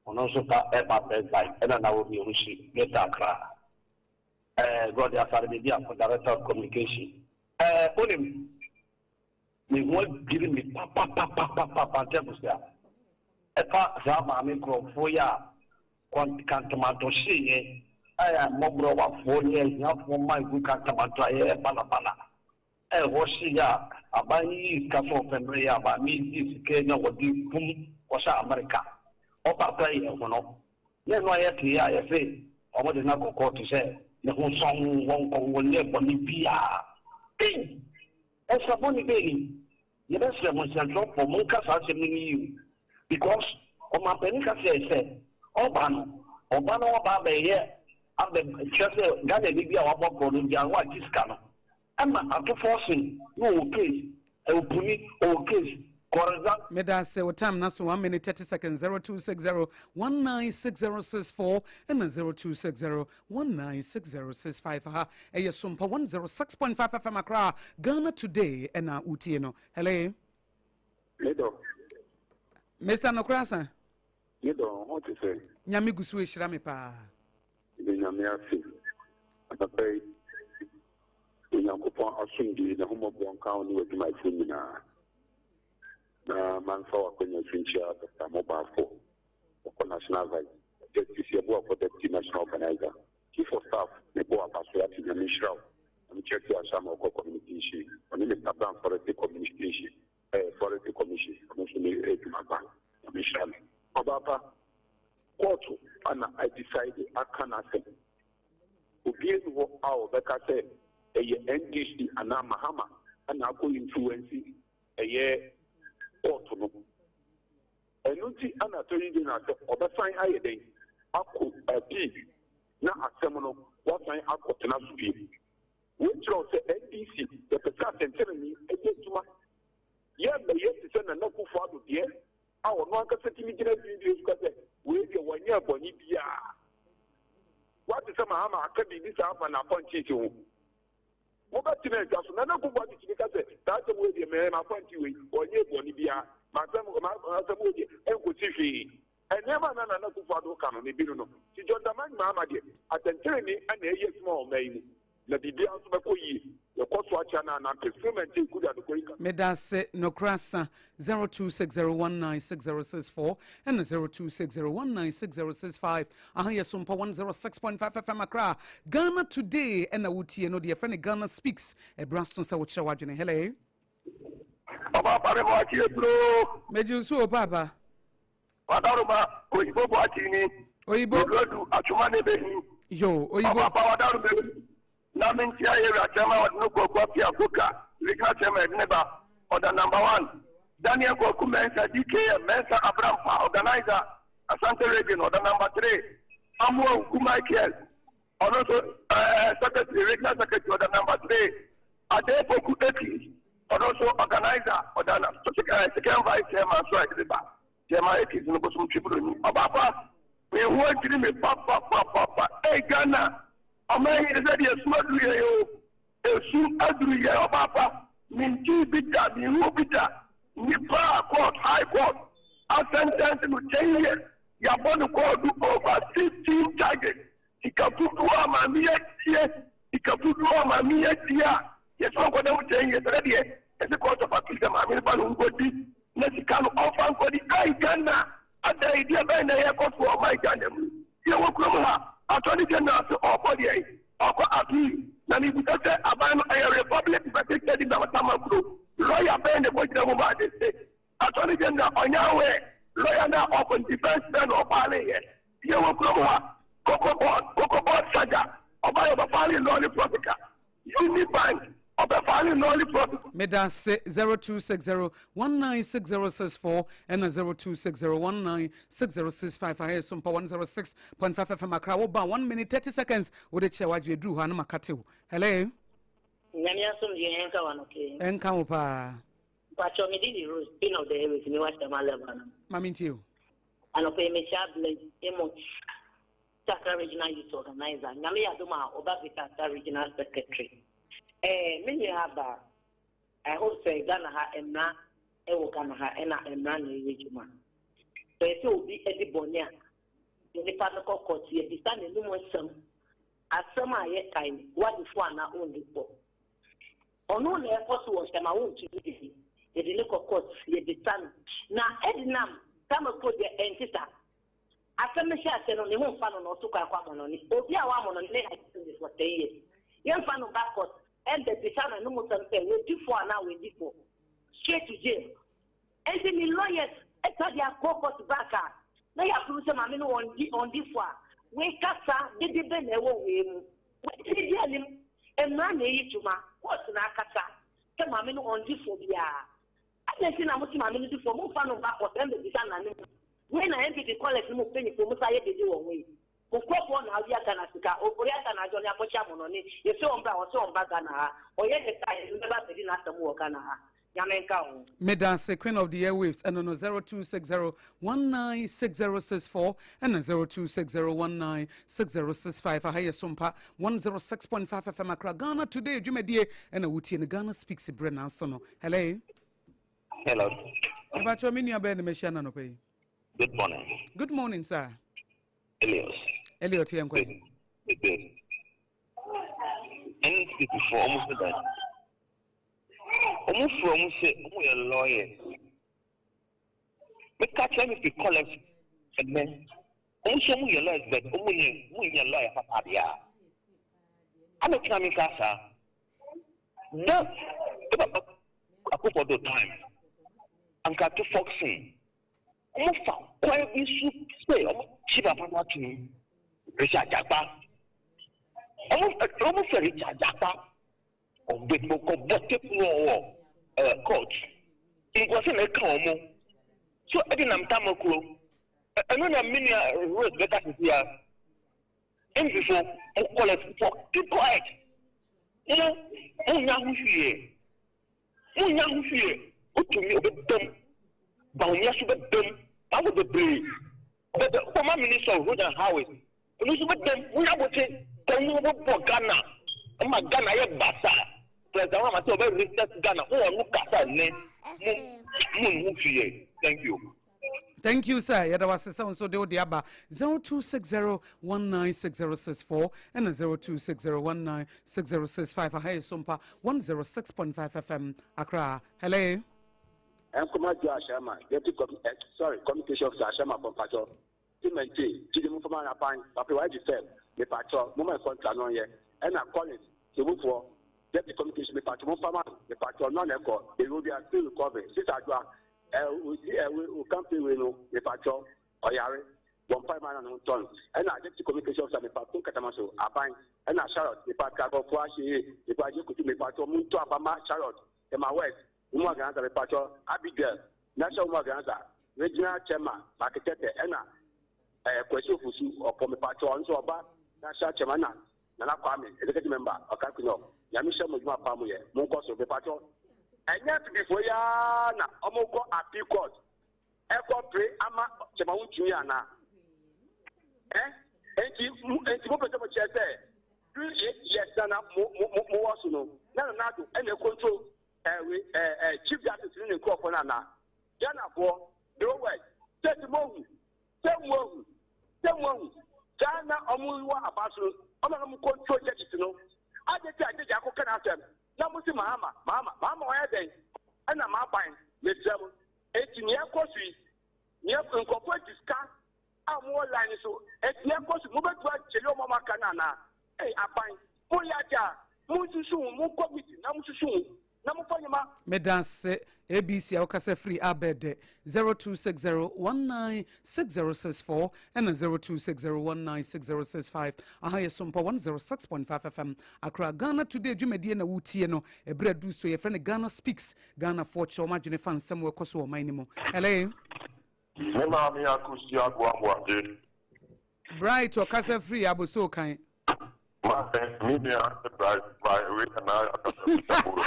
ɔno nso ba ɛba president ɛna na obi owusi Greater Accra. God Asare Bebi Afo director of communication. Onim me ho adwiri me papapapapapa nkyɛn busia. Ɛfa saa maame nkurɔfoɔ yi a kantamanto hyeeɛ a yɛ mmɔborɔwafoɔ ne ahiafoɔ mma egu kantamanto a yɛyɛ balabala. Ɛhɔ hyeeɛ a aban yi sika sɛ ɔpɛ mmerɛ yɛ a maame yi gye sika na wɔde kum kɔhyɛ Amerika. Ɔba kora yɛ ho no. Na ɛno a yɛte a yɛse ɔmo de no akɔ kɔɔto sɛ ne ho sɔn wɔn nkɔ wɔnyɛ bɔne biara. Ei! Ɛsɛ bɔne bɛɛ ni. Yɛbɛsrɛ mo nsɛntwerɛfoɔ monka saa asɛm no yie because ɔmampanin ka kyerɛ sɛ ɔba no ɔba no ɔba abɛyɛ abɛ kyerɛ sɛ Ghana ni bi a wabɔ korɔ no biara wagye sika no ɛma atofoɔ sen na ɔwɔ case ɛwɔ ɔwɔ case kɔrɛza. Medaase wo time na so 1 minute 30 seconds 0260 196064 ɛna 0260 196065 ha ɛyɛ Sompa 106.5 FM Accra Ghana Today ɛna wotie no. Hello. Mido. Mr. Nokrasa. Mido, ho te sɛ. Nyame gu so ehyira me paa. Ɛde Nyame ase. Papa yi, Onyankopɔn asomdwe ne homɔborɔ nka wo ne w'adwumayɛfoɔ nyinaa. Na mamfa w'akɔnya so nkyia Dr. Mobaafo, ɔkɔ National Vice, Justice Yeboah deputy national organizer. Chief of Staff, mebɔ wo aba so ate Nyame nhyira wo. Na mekyerɛ sɛ ahyɛ ama ɔkɔ communication. Ɔne Mister Brown Forestry Communication eh, Forestry Commission, ɔno nso ne adwuma pa. Nyame nhyira no. Ɔbaa pa, kɔɔto na a decide aka n'asɛm. Obiara nni hɔ a ɔbɛka sɛ ɛyɛ NDC anaa Mahama na akɔ influence ɛyɛ kɔɔto no. Ɛno nti na Attorney General sɛ ɔbɛsan ayɛ dɛn akɔ appeal na asɛm no wasan akɔtena so bio. Wei kyerɛ wo sɛ NDC yɛpɛ sɛ atɛntɛnenee yɛ adwuma. Yɛmmɛyɛ te sɛ Nana Akufo Addo deɛ a ɔno ankasa tumi gyina video so ka sɛ wei deɛ wɔnyɛɛ bɔne biara. Woate sɛ Mahama aka biribi saa afa n'appointees ho? Mobɛtena agya so. Nana Akufo-Addo tumi ka sɛ, saa asɛm wei deɛ, me, m'apɔnkye wei, ɔnyɛɛ bɔne biara. M'asɛm, m'asɛm wei deɛ, ɛnkɔsi hwee. Nneɛma a na Nana Akufo-Addo reka no, ne bi no no. Nti John Dramani Mahama deɛ, atɛntenenee na ɛyɛ adwuma wɔ ɔman yi mu, na biribiara nso bɛkɔ yie. Yɛkɔ so akyea no anaa mpɛ. Freeman Tei Kuda Adokor yi ka. Medase nokorɛ asa 0260196064 ɛna 0260196065 Aha yɛ Sompa 106.5 FM Accra. Ghana Today ɛna wotie no deɛ yɛfrɛ no Ghana Speaks. Ɛberɛ aso sɛ wokyerɛ w'adwene. Hello. Ɔba pa me boakye aduro. Megye wo so o paapa. Wadaroma oyibo boakye ni. Oyibo. Meduadu atwoma ne behi. Yo oyibo. Ɔba pa wadaroma ewu. Na me nkyia yɛ wura chairman ɔde no kwaku apia koka regional chairman ɛde ne ba ɔda number one Daniel kwaku Mensah DKM Mensah Abrampa organizer Asante region ɔda number 3 Amoah Uku Michael ɔno nso ɛɛ secretary regional secretary ɔda number 3 Adepoku Eki ɔno nso organizer ɔda na second vice chairman so a ɛde ne ba chairman Eki no bosom twiburo ni ɔbaapa me ho adwiri me papapapapa ei Ghana Ɔman yi sɛdeɛ esum aduru yɛn o, esum aduru yɛn ɔbaapa, mentii bi da, menhuu bi da, nipa a court, high court asɛntɛnse no 10 years, yɛabɔ no kɔɔdu over 15 charges, sika fufuo a maame yi adie, sika fufuo a maame yi adie a yɛsɛ ɔnkɔda mu 10 years, ɛnɛ deɛ yɛse court of appeal sɛ maame no fa no nkɔdi na sika no ɔmfa nkɔdi, ai Ghana, adɛn, deɛ bɛn na ɛyɛkɔ so wɔ ɔman Ghana mu yi? Yɛ wɔ kurom ha, Attorney General se ɔɔkɔ deɛn? Ɔɔkɔ appeal. Na mebisa sɛ aban no ɛyɛ Republic versus Chedinam Tamaklo? Lawyer bɛn na ɛkɔgyina mu maa this thing? Attorney General ɔnyɛ aware? Lawyer no a ɔɔkɔ no defence bɛn na ɔfaale yɛ? Yɛ wɔ kurom ha, Cocoa Board, Cocoa Board saga, ɔbaeɛ ɔbɛfaale nolle prosequi. Unibank, ɔbɛfaale nolle prosequi. Medase 0260196064 ɛna 0260196065 aha yɛ Sompa 106.5 FM Accra wo ba 1 minute 30 seconds wode kyerɛ w'adwene duru hɔ a na maka tew hello. Nyame asomdwie nka wo anɔpa yi. Ɛnka wo paa. Mpakyɛw me din de Rose, Queen of the Airways, me wɔ Ashama Lebanon. Ma me ntie o. Anɔpa yi mekyia Blaise Amos. Accra Regional Youth Organizer, Nyame yɛ adom a ɔba bɛka Accra Regional Secretary. Eh, me nua aba, I hope sɛ Ghana ha mmra ɛwɔ Ghana ha ɛna mmra na ɛyɛ adwuma. Sɛ yɛsɛ obi adi bɔne a, yɛ nipa no kɔ court, yɛbisa n'anum nsɛm, asɛm a yɛkae, wadi fo anaa ɔndi fo. Ɔno na ɛkɔ so wɔ hyɛma wontumi de yɛde ne kɔ court, yɛbisa no. Na ɛdenam Tamako deɛ ɛnte saa. Asɛm no hyɛɛ ase no, ne ho mfa no na ɔto kwan kɔ amɔnɔne. Obi a w'amɔnɔne ne ayɛ for 10 years. Yɛmfa no mba court ɛmbɛbisa no anom sɛm sɛ wadi fɔ anaa wandi fɔ. Straight to jail. Ɛnti ne lawyers ɛsa de akɔ court back a, na yɛaprove sɛ maame no ɔndi ɔndi fɔ a, wei kasa dede bɛn na ɛwɔ wei mu? Wei di anim. Mmara na ɛyi dwuma. Court na akasa sɛ maame no ɔndi fɔ biara. Adɛn nti na mose maame no di fɔ? Momfa no mma court ɛmbɛbisa no anom. Wei na NPP callers no mu mpanyinfoɔ mo sa yɛ dede wɔ ho yi. Mo nkurɔfoɔ na awia Ghana sika. Ofori Atta na adwane akɔhyɛ amɔnɔne. Yɛse ɔmbra a ɔse ɔmba Ghana ha. Ɔyɛ ne saa a yɛde no bɛba abɛdi n'asɛm wɔ Ghana ha. Nyame nka wo ho. Medase Queen of the Airwaves ɛno no 0260196064 ɛna 0260196065 aha yɛ Sompa 106.5 FM Accra Ghana Today dwumadie ɛna wotie no Ghana Speaks berɛ nanso no Hello. Hello. Mepakyɛw me nua bɛyɛ na mahyia no anɔpa yi. Good morning. Good morning sir. Eliot. Eliot yɛn kɔ. Good. Good. NPP fo ɔmo so dan. Ɔmo fura ɔmo sɛ ɔmo yɛ lawyers. Meka kyerɛ me fi college ɛnɛ. Ɔmo nso ɔmo yɛ lawyers but ɔmo nyɛ ɔmo nyɛ lawyer papa deɛ a. Abɛtena me nka saa. Na me papa Akufo Addo time anka to foxing ɔmo fa kwan bi so sɛ ɔmo kyi papa no atum Richard Jakpa ɔmo ɔmo fɛ Richard Jakpa ɔbɛ ɔkɔbɔ tape no wɔ ɛɛ court nkurɔsɛ na ɛka ɔmo so ɛde nam tamakuro ɛno na me nua Rose bɛka sisi ya mfifo mo kɔlɛ fo keep quiet mo mo nya ho hwee mo nya ho hwee otumi ɔbɛdam Bawumia so bɛdam bawo bebree ɔbɛdam former minister of road and highways ɔno nso bɛdam mo nya bote kɔn mo bɔ Ghana ɛma Ghana yɛ basa President Mahama sɛ ɔbɛ reset Ghana mo wɔ no kasa nnɛ mo mo nhu hwee. Thank you. Thank you, sir. Yɛda wase sɛ wo nso de wode aba 0260196064 ɛna 0260196065. Aha yɛ Sompa 106.5 FM Accra. Hello. Nkoma Joe Ashama, Deputy Com eh, sorry, Communication Officer Ashama Pompacho, Timente, Chidi Mufama Napan, Papi Waji Fem, Mepacho, Muma Kontra no ye, Ena Collins, Sebufoɔ, Deputy Communication Mepacho, Mufama, Mepacho, no neko, they will be still recovering. Sister Adwa, eh, osi eh, we, o campaign we no, Mepacho, Oyare, Bompai Man no ton. Ena Deputy Communication Officer Mepacho Katamaso, Aban, Ena Charlotte, Mepacho Agofo Ashe, Mepacho Kutu, Mepacho, Muntu Abama, Charlotte, Emma West, Woman Organizer, Mepacho, Abigail, National Woman Organizer, Regional Chairman, Maketete, Ena, Kwesi Ofusu, Opo Mepacho, Nso Oba, National Chairman, na Nana Kwame, Executive Member, Okakunyo, Nyame hyɛ mo adwuma pa mo yɛ, mo nkɔ so, Mepacho. Ɛnyɛ bibifo ya na ɔmo kɔ appeal court, ɛkɔ pere ama Chairman Wontumi ana. Enti mo pɛ sɛ mo kyerɛ sɛ, yes na mo mo mo wɔ so no, na Nana Addo ɛna control Chief Justice ne ne nkurɔfoɔ no ana. Ghanafoɔ, the word, sɛ mo hu, sɛ mo ahu, sɛ mo ahu, saa na ɔmo wɔ aba so no, ɔmo na ɔmo control judges no. Ade ti a judge akɔka n'asɛm, na mo si Mahama, Mahama, Mahama ɔyɛ dɛn? Ɛna maa ban, mesrɛ mo. Eti nea ɛkɔ so yi, nea nkurɔfoɔ adi sika a ɔmo wɔ line so, eti nea ɛkɔ so, mo bɛtu akyele ɔmo a ɔmo aka no ana? Ɛy, aban, mo yɛ ade a, mo nsusu ho, mo nkɔ meeting na mo susu ho, na mo fa nyama. Medanse ABC a wokasa firi abɛdɛ 0260196064 ɛna 0260196065. Aha yɛ Sompa 106.5 FM Accra. Ghana Today dwumadie na wotie no ɛberɛ adu so yɛfrɛ no Ghana Speaks. Ghanafoɔ kyerɛ wɔn adwene fa nsɛm wɔ ɛkɔ so wɔ ɔman no mu. Hello. Me maame Akosi Aboaboade. Bright ɔkasa firi Abossey kan. Maame, me nua Bright by we na akasa firi Tabora.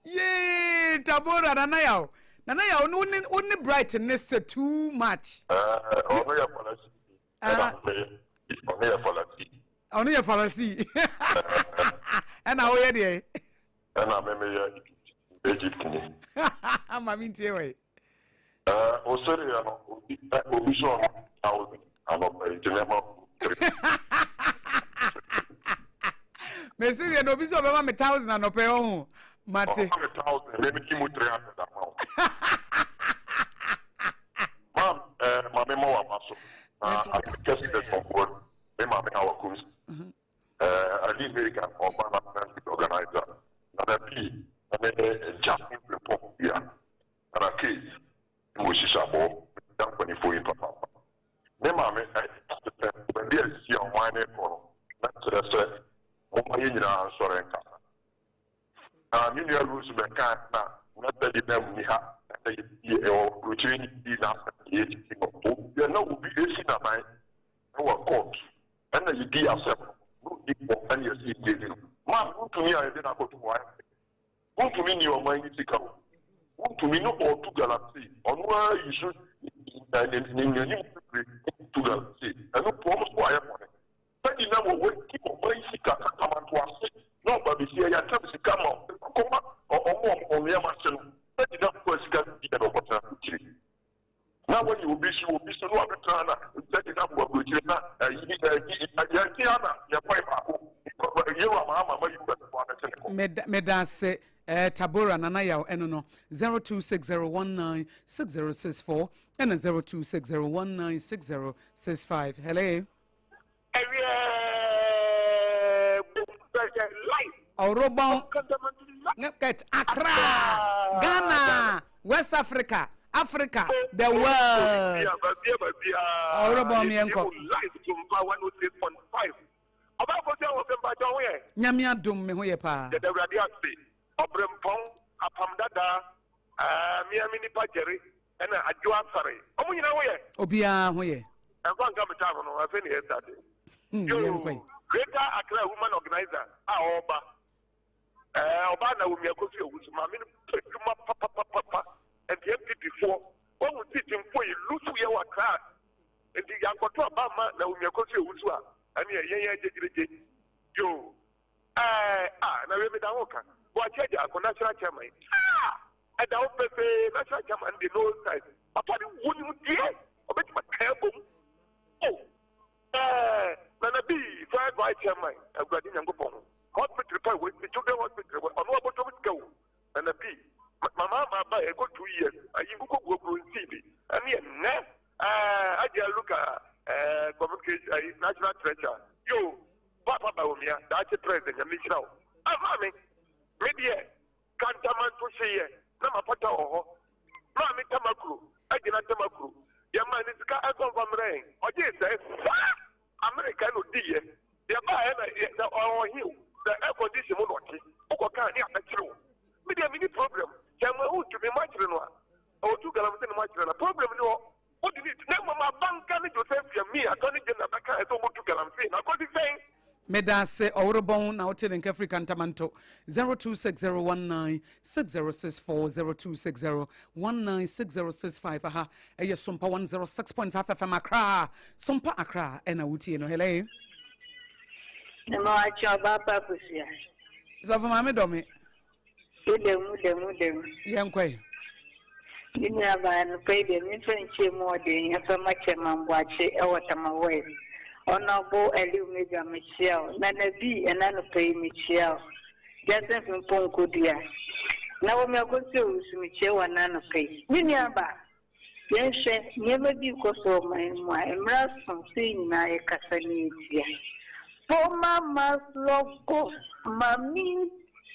Yee, Tabora Nana Yaw. Nana Yaw no ne wo ne Bright ne sɛ too much. Ɔno yɛ Farasi. Ɛna me ɔno yɛ Farasi. Ɔno yɛ Farasi. Ɛna woyɛ deɛ. Ɛna me meyɛ Egypt ni. Maame ntie wɔ yi. Osere yɛ no obi obi sɛ ɔno 1,000 anɔpa yi nti mɛma three. Mesi deɛ na obi sɛ ɔbɛma me 1,000 anɔpa yi ɔho mate. Ɔma me 1,000 me me mu 300 ama wo. Maam maame ma waba so na akɛse dɛ sɔmboɔ me maame Hawa Koomson. Ali America ɔba national youth organizer Nana P ɛne Justin Frimpong Bia Nana K wɔ hyehyɛ abɔ da mpanimfoɔ yi papaapa. Me maame ɛsɛ baabi a sisi a ɔman no rekɔ no na kyerɛ sɛ momma yɛn nyinaa nsɔre nkasa. Na me nua Rose bɛka na na sɛ na mu ni ha na sɛ yɛ ɛwɔ burokyire ni bi na yɛ titi no obi na obi esi n'anan ɛwɔ court ɛna yɛdi asɛm no na odi bɔ ɛna yɛsi yɛ di no. Maame wontumi a yɛde n'akɔto hɔ ayɛ wontumi ni ɔman yi sika o wontumi no ɔtu galamsey ɔno ara yi so ne nnuanim bebree tu galamsey ɛno pɔm so ayɛ bɔne sɛdi na wɔ wɔdi ɔman yi sika katamanto ase na ɔba besi ɛyɛ atam sika ma ɔkɔma ɔmo ɔnneɛma ase no sɛdi na ɔkɔ sika bi na ɔkɔtena aburokyire na wɔyɛ obi so obi so na wabɛtena na sɛdi na wɔ aburokyire na ɛyi ɛyi yɛn ti ana yɛkɔɛ baako yɛwɔ ama ama ma yi wura abɛtene kɔ. Meda ase. Tabora Nana Yaw ɛno no 0260196064 ɛna 0260196065. Hello. Ɔrobɔn Get Accra, Ghana, West Africa, Africa, the world. Ɔrobɔn miɛnkɔ. Nyame adom me ho yɛ paa. Yɛda Awurade ase. Ɔbrempɔn, Apam Dadaa, Mmea Me Nipa Gyɛre, ɛna Adwo Asare. Ɔmo nyinaa ho yɛ? Obiara ho yɛ. Ɛmfa nka me time no, afei na yɛ start. Yo, Greater Accra Woman Organizer a ɔreba. Ɛɛ, ɔbaa Naomi Akofi Owusu, maame no pɛ dwuma papapapapa. Nti NPP foɔ, wɔn seat mpo yi lusu yɛ wɔ Accra. Nti yankɔto aba ama Naomi Akofi Owusu a, ɛne yɛn yɛn gyegyegye. Yo, ɛɛ, ah, na wei meda ho ka. Boakye Agyarko, National Chairman. Ah! Ɛda hɔ pefee, National Chairman de no size. Papa no wɔ nimdeɛ, ɔbɛtumi aka abom. Oh, ɛɛ, Nana B, first vice chairman, Awurade Nyankopɔn ho. Hospital pa wɔ si, children hospital wɔ, ɔno abɔtɔm sika o. Nana B, mama ama aba ɛkɔ 2 years, ayi nkokɔ gu aguro nsii bi. Ɛne ɛnɛ, ɛɛ, Agya Luka, ɛɛ, communication, ayi, national treasure. Yo, Papa Bawumia, daakye president, Nyame nhyira wo. Ah, maame, me deɛ, Kantamanto hyeeɛ na mapata wɔ hɔ. Maame Tamakuro agyina Tamakuro. Yɛmaa no sika ɛnkɔ mfa mmerɛ yɛn. Ɔgyee sɛɛ saa. Amerika na ɔdiiɛ. Deɛ ɛbaeɛ na yɛ sɛ ɔwɔ he o, sɛ air condition mu na ɔte. Wokɔ kaa ne abɛkyere wo. Me deɛ menni problem. Sɛ mahu ntumi moakyere no a, ɔtu galamsey na moakyere no a, problem nni hɔ. Wode ne na mmom Abanka ne Joseph Yamii, Attorney General bɛkaeɛ sɛ wɔtu galamsey no akɔsi sɛn? Medaase ɔworebɔn na wote ne nka firi Kantamanto 0260196064 0260196065 aha ɛyɛ Sompa 106.5 FM Accra Sompa Accra ɛna wotie no. Hello. Mema wakye ɔbaa pa Akosua. Sɔfo maame dɔ me. Dɛm dɛm dɛm. Yɛnkɔe. Me nuabaa, anɔpa yi deɛ memfa nkyie mu ɔden mfa ma Chairman Boakye wɔ Tama West. Honourable Aliu Mega mekyia wo. Nana B ɛna anɔpa yi mekyia wo. Justin Frimpong Kodua. Naomi Akosua Owusu mekyia wo ɛna anɔpa yi. Me nuabaa, Yɛnhwɛ, nneɛma bi rekɔ so wɔ ɔman yi mu a mmara so sɛ yɛn nyinaa yɛkasa na yɛtia. Former Maslow Gov. Maame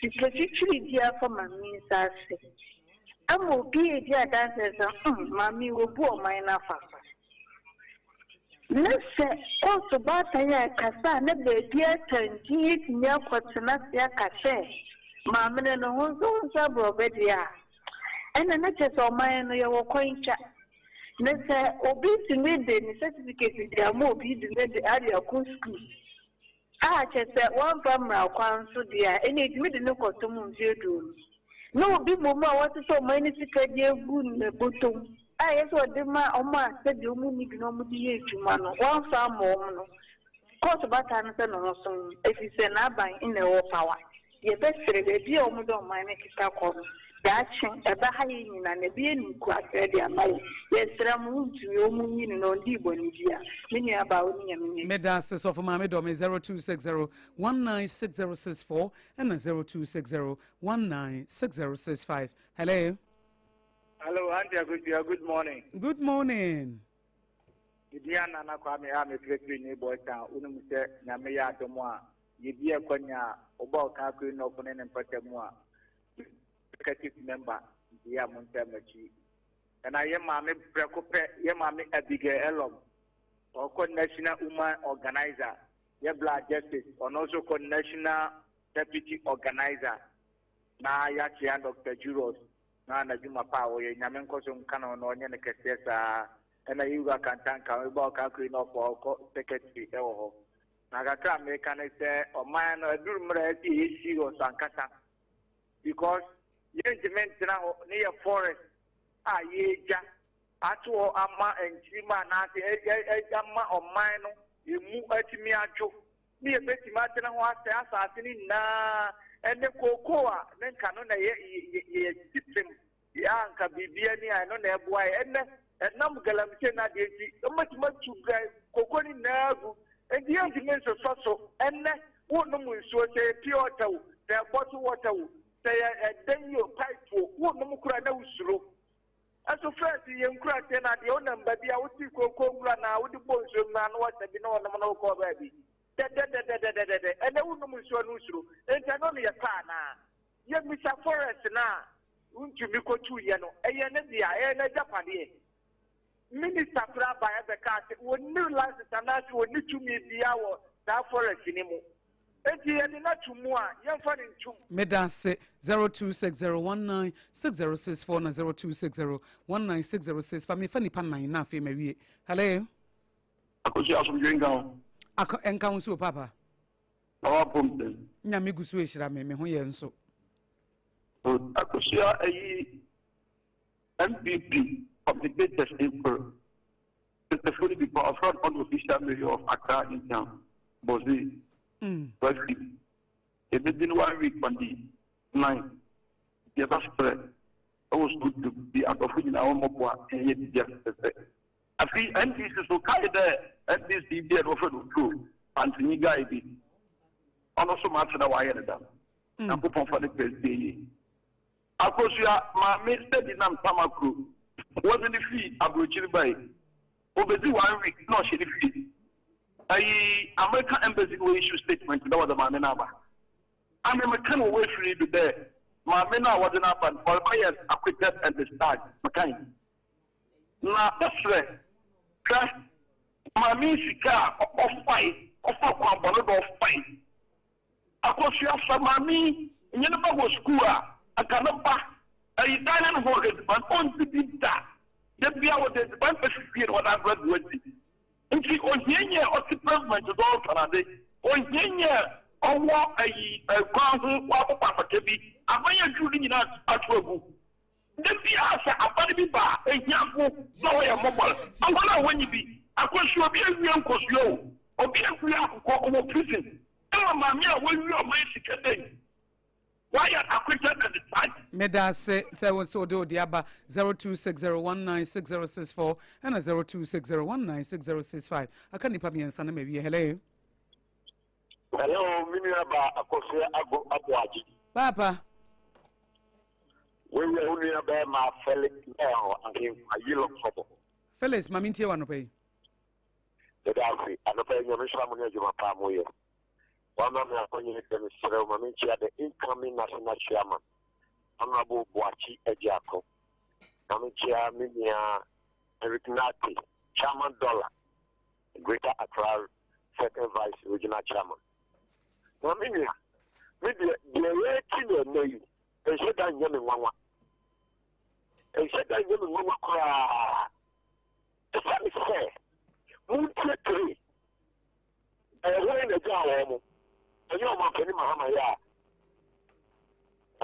sika twitwiri bi afa maame nsa ase ama obi redi adanseɛ sɛ hmm, maame yi wabu ɔman no afa so. Na sɛ kɔɔto baatan a ɛkasa a na baabi atɛndin atumi akɔtena ase aka sɛ maame no ne ho nso ho nso aborɔbɛ deɛ a, Ɛna na kyerɛ sɛ ɔman no yɛwɔ kwan twa. Na sɛ obi tumi de ne certificate de ama obi de no de ade akɔ sukuu a kyerɛ sɛ wamfa mmara kwan so deɛ a, ɛna ɛtumi de no kɔto mu mfeɛ 20. Na obi mmom a wɔte sɛ ɔman no sika de agu ne bɔtɔm a ɛyɛ sɛ ɔde ma wɔn a sɛdeɛ wɔn nni bi na wɔde yɛ adwuma no, wamfa amma wɔn no, kɔɔto bata no sɛ ne ho so ɛfiri sɛ n'aban na ɛwɔ power. Yɛbɛsrɛ, baabi a wɔde ɔman no keka kɔ no, daakye ɛbɛha yɛn nyinaa na ɛbɛyɛ animguaseɛ de ama yɛn. Yɛsrɛ mo, wontumi, wɔn nyi no na ɔndii bɔne biara. Me nua baa, wo ne Nyame nyɛ. Meda ase sɔfo maame dɔ me 0260 196064 ɛna 0260 196065 hello. Hello, Auntie Akosua, good morning. Good morning. Media Nana Kwame a mefrɛfiri New Boy Town, wonim sɛ Nyame yɛ adom a Yebia kwanya a, woba Ɔkaakui Nɔfo ne ne mpɔtam mu a, executive member nti yɛ a montaa m'akyi. Ɛna yɛ maame prɛko pɛ, yɛ maame Abigail Elom, ɔkɔ National Woman Organizer, yɛ Bla Justice, ɔno nso kɔ National Deputy Organizer, na yɛakyea Doctor Juros na n'adwuma pa a ɔyɛ, Nyame nkɔ so nka ne ho na ɔnyɛ no kɛseɛ saa. Ɛna yɛ wura Kantanka, woba Ɔkaakui Nɔfo a, ɔkɔ secretary wɔ hɔ. Na kakra a meka ne sɛ ɔman no aduru mmerɛ a ɛsɛ yɛyɛ serious ankasa because yɛntumi ntena hɔ ne yɛ forest a yɛgya ato hɔ ama nkyirimma anaasɛ ama ɔman no emu atumi adwo ne yɛbɛtumi atena hɔ asɛ asase no nyinaa ɛne kookoo a ne nka no na yɛ yɛ tipem Yɛ a anka biribiara ni a ɛno na ɛboa yɛ. Ɛnnɛ, ɛnam galamsey no adeɛ nti, wɔbɛtumi atu koko no nyinaa agu. Enti yɛntumi nsosɔ so. Ɛnnɛ, wonom nsuo, sɛ ɛyɛ pure water o, sɛ ɛyɛ bottle water o, Sɛ yɛ ɛdɛn yi o, pipe o, wonom koraa na wosuro. Ɛso first yɛn nkuraseɛ no adeɛ wonam baabi a wote kooko nwura na wode bɔ nsuo mu na na wɔsɛ bi na wɔnom na wokɔɔ baabi. Dɛdɛdɛdɛdɛdɛdɛ ɛnɛ wonom nsuo no wosuro. Enti ɛno no yɛ pɛ anaa? Yɛmmisa forest no a wontumi kɔtuiɛ no, ɛyɛ ne dea, ɛyɛ n'agyapadeɛ. Minister koraa baeɛ bɛkaa sɛ wɔnni license anaasɛ wɔnni tumi biara wɔ saa forest no mu. Enti yɛde no ato mu a, yɛmfa no ntom. Meda ase. 0260196064 na 0260196065. Mefa nnipa nnan na afei mawie. Hello. Akosi asomdwe nka wo. Ako nka wo nso o papa. Na wapom sɛn? Nyame gu so ehyira me, me ho yɛ nso. Akosua ayi NPP communicators ni kor, Tetefo no bi pa ɔfrɛ no unofficial mayor of Accra in town, Bozee, Wesley. Yɛbɛdi no one week on the 9 nti yɛbɛfrɛ wɔ sukuu bi adɔfo nyinaa wɔmmɔboa yɛnyɛ biribi fɛfɛɛfɛ. Afei NDC so kae dɛ NDC bi a na wɔfrɛ no Oturo, Pantsenyi guy bi, ɔno so matse dɛ wɔayɛ no dɛm. Nyankopɔn fa ne pɛ nsie yie. Akosua maame steady nam Tamakuro wɔdze no fii abrokyir bae obedzi one week na ɔhyɛ ne fie ayi American embassy no wɔ issue statement dɛ wɔdze maame no aba ame meka no wɔ w'efir yi do dɛ maame no a wɔdze no aba no ɔrebɛyɛ acquitted and discharged mekae na bɛserɛ hwɛ maame yi sika a ɔfae ɔfa kwan bɔne do ɔfae Akosua sɛ maame yi nye ne ba wɔ sukuu a, anka ne ba ayi dining hall edziban onndzi bi da. Da biara wɔdze edziban besi fie na wɔdze abrɛ dze oedzi. Ntsi ohia nyia ɔtse pavement do ɔrotɔn adze, ohia nyia ɔwɔ ayi kwan ho ɔabobɔ apata bi, aban edwuur ne nyina ato egu. Da biara sɛ aba no bi ba a, ahiafo na wɔyɛ mmɔbɔr. Hɔn a wonnyi bi, akɔsua, obi ewia nkosua o, obi ewia akokɔ, ɔwɔ prison. Ɛma maame a wawia ɔman sika dɛn? Wayɛ acquitted and discharged. Meda ase sɛ wo nso wode wo deɛ aba 0260196064 ɛna 0260196065. Aka nnipa mmiɛnsa na mawie. Hello. Hello, me nua ba Akosua Ago Aboagye. Paapa. Wei yɛ wo nua bɛrima Felix Mel Ahenkwa Yilom Sɔbɔ. Felix, ma mentie wo anɔpa yi. Meda ase. Anɔpa yi Nyame nhyira mo ne adwuma pa a moyɛ. Wama me akwanya yi dɛ mesrɛ wo ma menkyia the incoming national chairman Honourable Boakye Agyarko. Ma menkyia me nua Eric Nartey, Chairman Dollar, Greater Accra Second Vice Regional Chairman. Na me nua, me deɛ deɛ yɛrete no ɛnnɛ yi, ɛnhyɛ da nyɛ me nwanwa. Ɛnhyɛ da nyɛ me nwanwa koraa. Ɛsiane sɛ montie tire, ɛyɛ hwan na agyaa wɔn mo? Ɛnyɛ ɔmampanin Mahama yɛ a?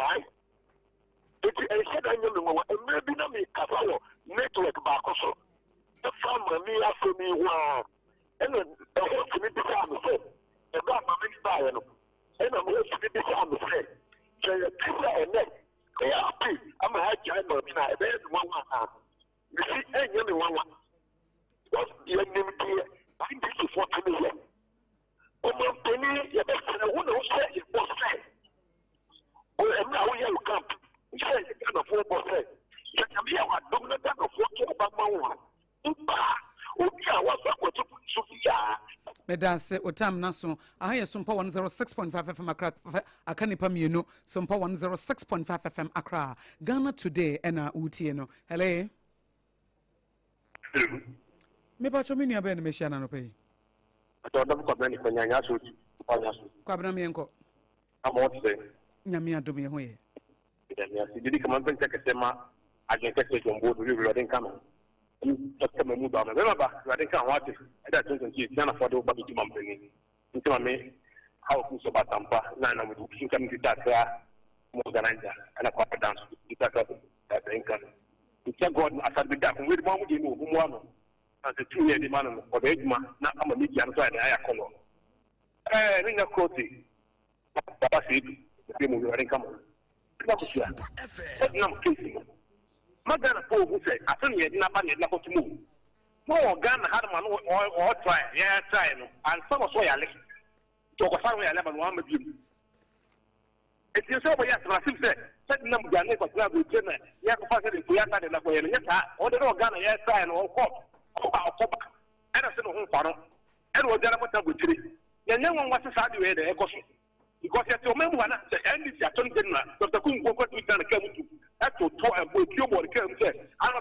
Ae. Enti ɛnhyɛ da nyɛ me nwanwa. Mmerɛ bi na mekasa wɔ network baako so ɛfa maame yi asɛm yi ho ara, ɛna ɛhɔ tumi bisaa me sɛ, ɛberɛ a maame no baeɛ no, ɛna me host no bisaa me sɛ, sɛ yɛte sɛ ɛnɛ ARP ama agyae maame no a, ɛbɛyɛ me nwanwa anaa? Mese ɛnyɛ me nwanwa because yɛnim deɛ NDC foɔ tumi yɛ. Ɔmampanin yɛbɛsrɛ wo na wohyɛ yɛ bɔ sɛ mmerɛ a woyɛ wo camp wohyɛ yɛ Ghanafoɔ bɔ sɛ sɛ Nyame yɛ w'adom na Ghanafoɔ to aba ma wo a woba a obi a wafa kwati kwan so biara. Meda ase wo time no aso. Aha yɛ Sompa 106.5 FM Accra aka nipa mienu Sompa 106.5 FM Accra Ghana Today ɛna wotie no. Hello. Hello. Me pacho me nua bɛn na mehyia no anɔpa yi. Ɔtɔ ɔdɔm kwabena nipa nya nya so pa nya so. Kwabena me yɛnkɔ. Ama ɔte sɛ. Nyame adom yɛ ho yɛ. Nyame ase didi kama mpɛ nkyɛ kɛsɛ ma adwen kɛsɛ John Boadu ne Awurade nka no Dɔkta Mahmood Bawumia bɛma ba Awurade nka ho ate ɛda 2028 Ghana foɔ de wo ba bɛdi mampanin nti ma me haw kum sɛ ɔbatampa na na mede nka me fita akra mo organizer ɛna kwa dance fita akra bɛn nka no nkyɛ God no asade bɛda ko wei mo amudeɛ no wɔ mu ano na sɛ tumi yɛ de ma no no ɔbɛyɛ adwuma na ama media no so ayɛ ayɛ akɔnɔ ɛɛ ne nya kɔte Baba Seidu ɛbɛ mu Awurade nka mo ho. Ɛna kosua ɛdenam case no ma Ghana foɔ hu sɛ afe no yɛde no aba na yɛde no akɔto mu o. Na ɔwɔ Ghana ha nom a na ɔɔ try yɛ try no ansa na ɔsɛ ɔyale nti ɔkɔsa no yale aba no wamma biom. Enti sɛ wɔbɛyɛ asɛm asim sɛ sɛde na mudwane kɔtena aburokyire na yɛakɔfa sɛde mfoyi asa de na kɔyɛ no nyɛ saa. Ɔno deɛ na wɔ Ghana yɛsrae no ɔkɔ ɔba ɔkɔba ɛna sɛ ne ho mfa no ɛna ɔdwane akɔtena aburokyire. Na ɛnyɛ nwanwa sɛ saa de wei yɛ dɛ ɛkɔ so because yɛte ɔman mu ha na sɛ NDC attorney general Dr. Kunkuo kɔ tumi gyina ne kaa mu tu ɛto to ɛbɔ etuo bɔ ne kaa mu sɛ ama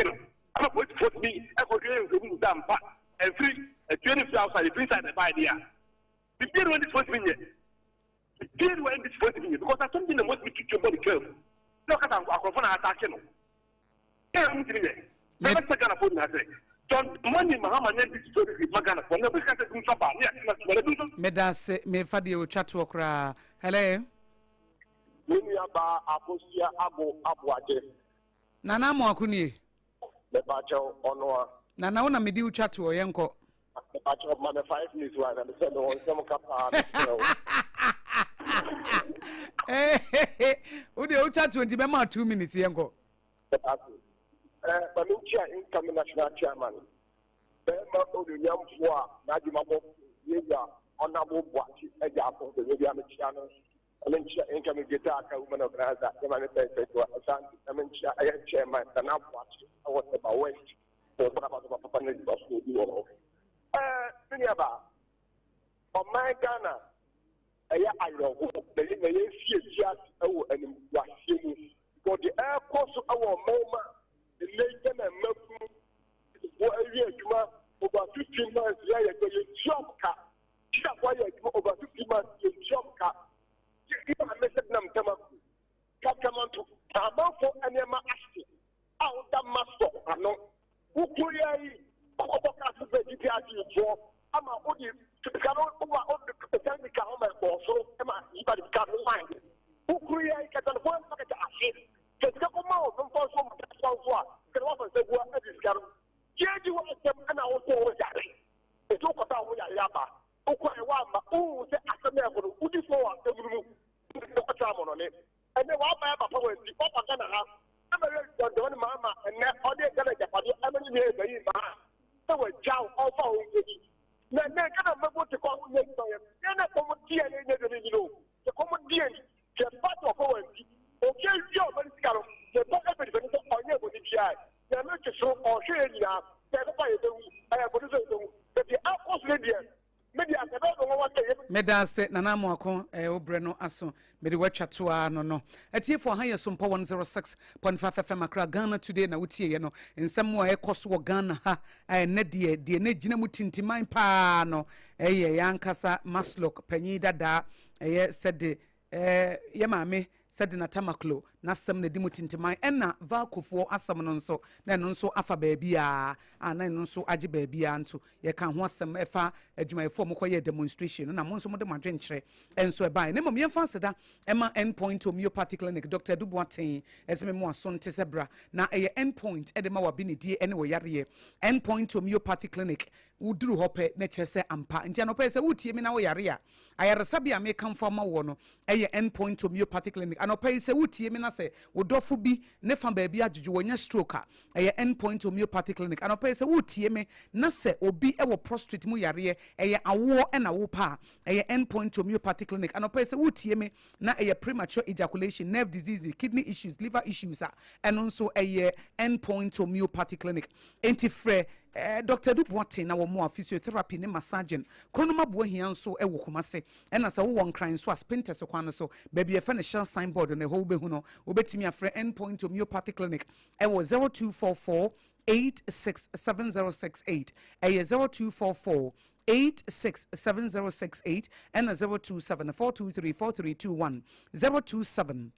no ama polisifoɔ tumi ɛkɔ hwɛ nhwɛmu mu sɛ ampa ɛmfiri etuo no mfiri outside ɛfiri inside na ɛbaeɛ deɛ a biribiara na NDC foɔ tumi nyɛ. Biribiara ni hɔ a NDC foɔ ntumi nyɛ because asɛm bi na wɔtumi tutu bɔ ne kaa mu na ɔkasa akorɔfo na ataake no. Ɛyɛ wɔn ntumi nyɛ. Na bɛsɛ Ghana foɔ nyinaa sɛ John Dramani Mahama ne NDC foɔ de ma Ghana foɔ na obi ka sɛ dum nso aba ne yɛatena ase na dum nso. Meda ase, mefa deɛ ɔtwa toɔ koraa. Hello. Me nua baa Akosua Ago Aboagye. Nana Amoako nie. Mepakyɛw, ɔno a. Nana wo na mede wo twa toɔ, yɛnkɔ. Mepakyɛw, ma me 5 minutes wa na mesɛ mewɔ nsɛm ka paa, mesrɛ wo. Wo deɛ wotwa toɔ nti bɛma 2 minutes, yɛnkɔ. Mepakyɛw. Ma menkyia incoming national chairman, bɛrima onuonyamfoɔ a n'adwuma bɔ yɛwura Honorable Boakye Agya Ako, bɛnyɛ bi a mekyia no. Na menkyia incoming Greater Accra women organizer, yɛma ne pɛsɛ to Asante. Na menkyia ɛyɛ chairman Nana Boakye ɛwɔ Sɛba West. Wɔbɔ aba so papa ne adwuma so obi wɔ hɔ. Me nuaba, ɔman Ghana ɛyɛ awerɛho na yɛ na yɛsi ewiase ɛwɔ animguaseɛ mu. Because deɛ ɛrekɔ so ɛwɔ ɔman mu a ɛnɛ yi Ghana mmabunu wɔ awie adwuma over 15 months yɛ ayɛ adwuma yɛntua ɔmo ka. Tikyafoɔ ayɛ adwuma over 15 months, yɛntua ɔmo ka. Yɛ maame sɛ denam ntɛm aku kakamanto amanfo nneɛma ahye a woda masɔ ano wokuro yɛ yi ɔkɔbɔ kaa so bɛ GPRT foɔ ama wode sika no woba wode sika bi ka ho ma ɛbɔɔ soro ma nipa de sika no wan wokuro yɛ yi katanifoɔ no kɛtɛ ahye sɛ sika kɔma wo mfa nso ma so nso a sika no wafa nsa gua adi sika no yɛgye wɔ asɛm ɛna wosɔ wo yare ɛti wokɔta wo yare aba wokɔ ɛwɔ ama wohu sɛ asɛm no ɛkɔ no wodi fɔ wɔ asɛm no mu wokɔtra amɔnɔne ɛnɛ waba ɛba pa wɔ nti ɔba Ghana ha ɛma yɛ dɔndɔn maama ɛnɛ ɔde Ghana agyapadeɛ ɛma ne nua ɛbɛyi maa sɛ wɔagyaw ɔmfa wo nkɔdi na ɛnɛ Ghana mmɛbɔ te kɔ nyɛ adwuma yɛ yɛn na kɔm deɛ ne nyɛ dwene nyina o sɛ kɔm deɛ ni sɛ party ɔfɔ wɔ nti obi awia ɔma ne sika no sɛ ba ɛbɛdi bɛni sɛ ɔnyɛ bɔne biara Nyame te so ɔhwɛ yɛ nyinaa sɛ ɛbɛba yɛbɛwu ɛyɛ bɔne sɛ yɛbɛwu sɛ deɛ ɛkɔ so no deɛ me deɛ asɛ bɛyɛ bɛ wɔn sɛ yɛ. Meda ase, Nana Amoako. Wo berɛ no aso mede woatwa to ara no. Atiefoɔ, ha yɛ Sompa 106.5 FM Accra, Ghana Today na wotieɛ no. Nsɛm a ɛkɔ so wɔ Ghana ha a ɛnɛ deɛ na gyina mu tintiman paa no ɛyɛ yɛn ankasa MASLOC panyin dadaa ɛyɛ sɛde yɛ maame Sedina Tamaklo n'asɛm na ɛdi mu tintiman, ɛna VALCOfoɔ asɛm no nso na ɛno nso afa baabi a na ɛno nso agye baabi a nso yɛka ho asɛm ɛfa adwumayɛfoɔ a wɔkɔyɛ demonstration no na mo nso mode mo adwenkyerɛ nso ɛbaeɛ. Na mmom yɛmfa aseda ɛma Endpoint Homeopathy Clinic. Dr Adu Boateng ɛsɛ me mo aso nte sɛ bra na ɛyɛ Endpoint ɛde ma wabinidie ɛne wɔ yareɛ. Endpoint Homeopathy Clinic, woduru hɔ pɛ na kyerɛ sɛ ampa. Nti anɔpɛ sɛ wotie me na woyare a, ayaresabea a mekamfo ama woɔ no ɛyɛ Endpoint Homeopathy Clinic. Anɔpɛ yi sɛ wotie me na sɛ wo dɔfo bi ne fa baabi adwodwo, wɔnyɛ stroke a, ɛyɛ Endpoint Homeopathy Clinic. Anɔpɛ yi sɛ wotie me na sɛ obi ɛwɔ prostate mu yareɛ, ɛyɛ awoɔ ɛna wopɛ a, ɛyɛ Endpoint Homeopathy Clinic. Anɔpɛ yi sɛ wotie me na ɛyɛ premature ejaculation, nerve disease, kidney issues, liver issues a, ɛno nso ɛyɛ Endpoint Homeopathy Clinic. Enti frɛ Dr Adu Boateng na wɔn a physiotherapy ne massaging kronom aboa hia nso ɛwɔ Kumase. Ɛna sɛ wowɔ Nkran nso a, Spintex kwan no so baabi yɛfɛ no Shell signboard no, ɛhɔ wobɛhu no. Wobɛtumi afrɛ Endpoint Homeopathy Clinic ɛwɔ 0244 867068, ɛyɛ 0244 867068, ɛna 027 423 4321, 027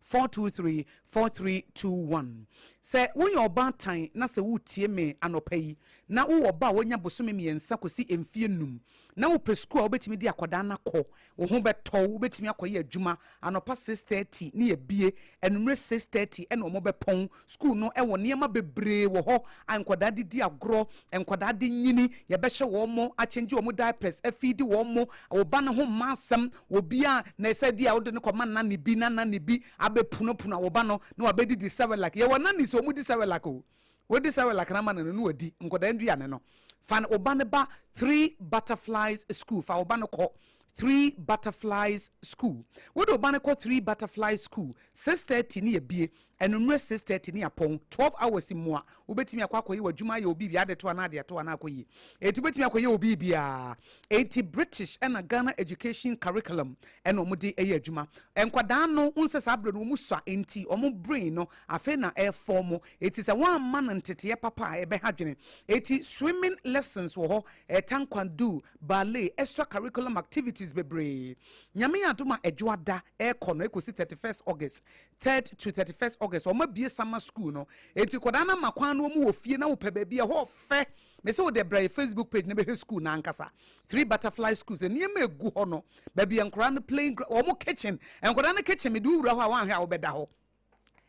423 4321. Sɛ woyɛ ɔbaatan na sɛ wotie me anɔpa yi na wowɔ ba a woanya bosome 3 kɔsi mfie 5 na wopɛ sukuu a wobɛtumi de akwadaa no akɔ, wo ho bɛtɔ wo, wobɛtumi akɔyɛ adwuma anɔpa 6:30 ne yɛbie anwummerɛ 6:30 ɛna ɔmo bɛpɔn sukuu no. Ɛwɔ nneɛma bebree wɔ hɔ a nkwadaa de di agorɔ, nkwadaa de nyini. Yɛbɛhyɛ wɔn mo akyɛngye wɔn diapers, afidi wɔn mo ɔba ne ho mma asɛm obiara na ɛsɛ di a wode ne kɔma nane bi na nane bi abɛpunapuna wo ba no na wabɛdidi Cerelac. Yɛwɔ nane sɛ ɔmo di Cerelac o. Wodi Cerelac na ama no no wadi nkwadaa nduane no. Fa wo ba no ba Three Butterflies School. Fa wo ba no kɔ. Three Butterflies School. Wode wo ba no kɔ Three Butterflies School, 6:30 ne yɛbie, anwummerɛ 6:30 ne yɛapɔn, 12 hours mua. Wobɛtumi akɔ akɔyɛ w'adwuma, ayɛ wo biribi, ade to anaa ade ato anaa akɔ yie. Enti wobɛtumi akɔyɛ wo biribiara. Enti British ɛna Ghana education curriculum ɛna wɔn de ɛyɛ adwuma. Nkwadaa no, wohu sɛ saa berɛ no wɔn sua, enti wɔn brain no afei na ɛrefɔɔmo. Enti sɛ woamma no nteteɛ papa a, ɛbɛha dwene. Enti swimming lessons wɔ hɔ, taekwondo, ballet, extra curriculum activities bebree. Nyame yɛ adom a Ɛdwoada ɛrekɔ no ɛkɔsi 31st August, 3rd to 31st August, wɔn abue summer school no. Enti nkwadaa no ama kwan no wɔn wɔ fie na wopɛ baabi a ɛhɔ fɛ. Mese wo deɛ bra yɛ Facebook page na bɛhwɛ school no ankasa. Three Butterfly Schools, nneɛma egu hɔ no, baabi a nkwadaa no playing ground, wɔn kitchen, nkwadaa no kitchen, mede wo wura hɔ a woanhwɛ a wobɛda hɔ.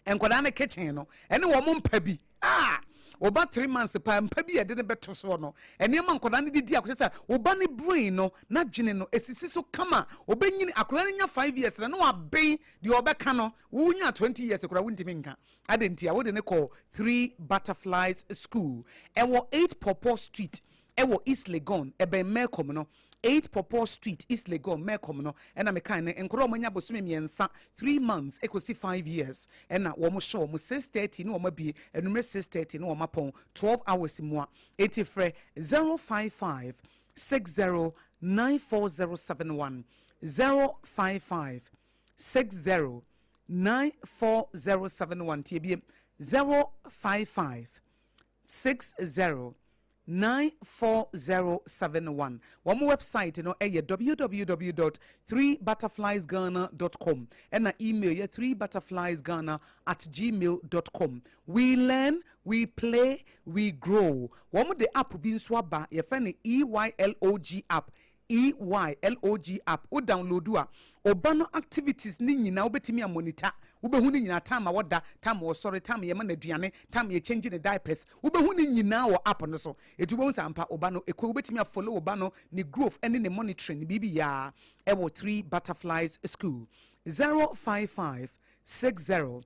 Nkwadaa no kitchen no ɛne wɔn mpa bi a ɔba 3 months paa, mpa bi a yɛde no bɛto soɔ no, nneɛma nkwadaa no didi akɔhyɛ sɛ ɔba ne brain no n'adwene no esisi so kama. Ɔbɛnyini, akwadaa no nya 5 years na wabɛn deɛ ɔbɛka no, wonya 20 years koraa wontumi nka ade. Nti a wode ne kɔ Three Butterflies School, ɛwɔ 8 Pawpaw Street, ɛwɔ East Legon, ɛbɛn Melcom no. 8 Pawpaw Street, East Legon, Melcom no. Ɛna mekan ne nkɔrɔ a wɔanya bosome 3, 3 months ɛkɔsi 5 years, ɛna wɔn hyɛ wɔn 6:30 ne wɔn abie, anumere 6:30 ne wɔn apɔn, 12 hours mu a. Eti frɛ 0556094071, 0556094071. Tie bie, 0556094071. Wɔn website no ɛyɛ www.threebutterfliesghana.com, ɛna email yɛ 3butterfliesghana@gmail.com. We learn, we play, we grow. Wɔn de app bi nso aba, yɛfrɛ no EYLOG app, EYLOG app. Wo download a, ɔba no activities ne nyinaa wobɛtumi a monitor, wobɛhu ne nyinaa, time a wɔda, time a wɔsɔre, time yɛma no aduane, time yɛ change ne diapers, wobɛhu ne nyinaa wɔ app no so. Ɛti wobɛhu sɛ ampa ɔba no ɛkɔ, wobɛtumi a follow ɔba no ne growth ne ne monitoring ne biribi yaa. Ɛwɔ Three Butterflies School, 055 60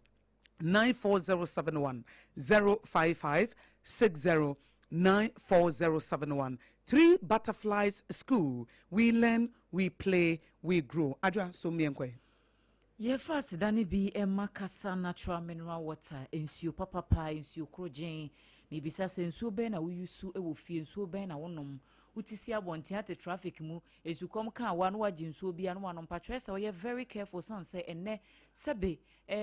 94071, 055 60 94071. Three Butterflies School, we learn, we play, we grow. Adwa so mmiɛnkɔ. Yɛfa aseda no bi ma Kasa Natural Mineral Water, nsuo papapa, nsuo korogyen. Na ebisa sɛ nsuo bɛn na woyi su wɔ fie? Nsuo bɛn na wonom? Wote si abɔnten ate traffic mu, nsukɔm ka wa na wagye nsuo bi a na wanom. Patwerɛ sɛ ɔyɛ very careful, san sɛ ɛnɛ sɛbe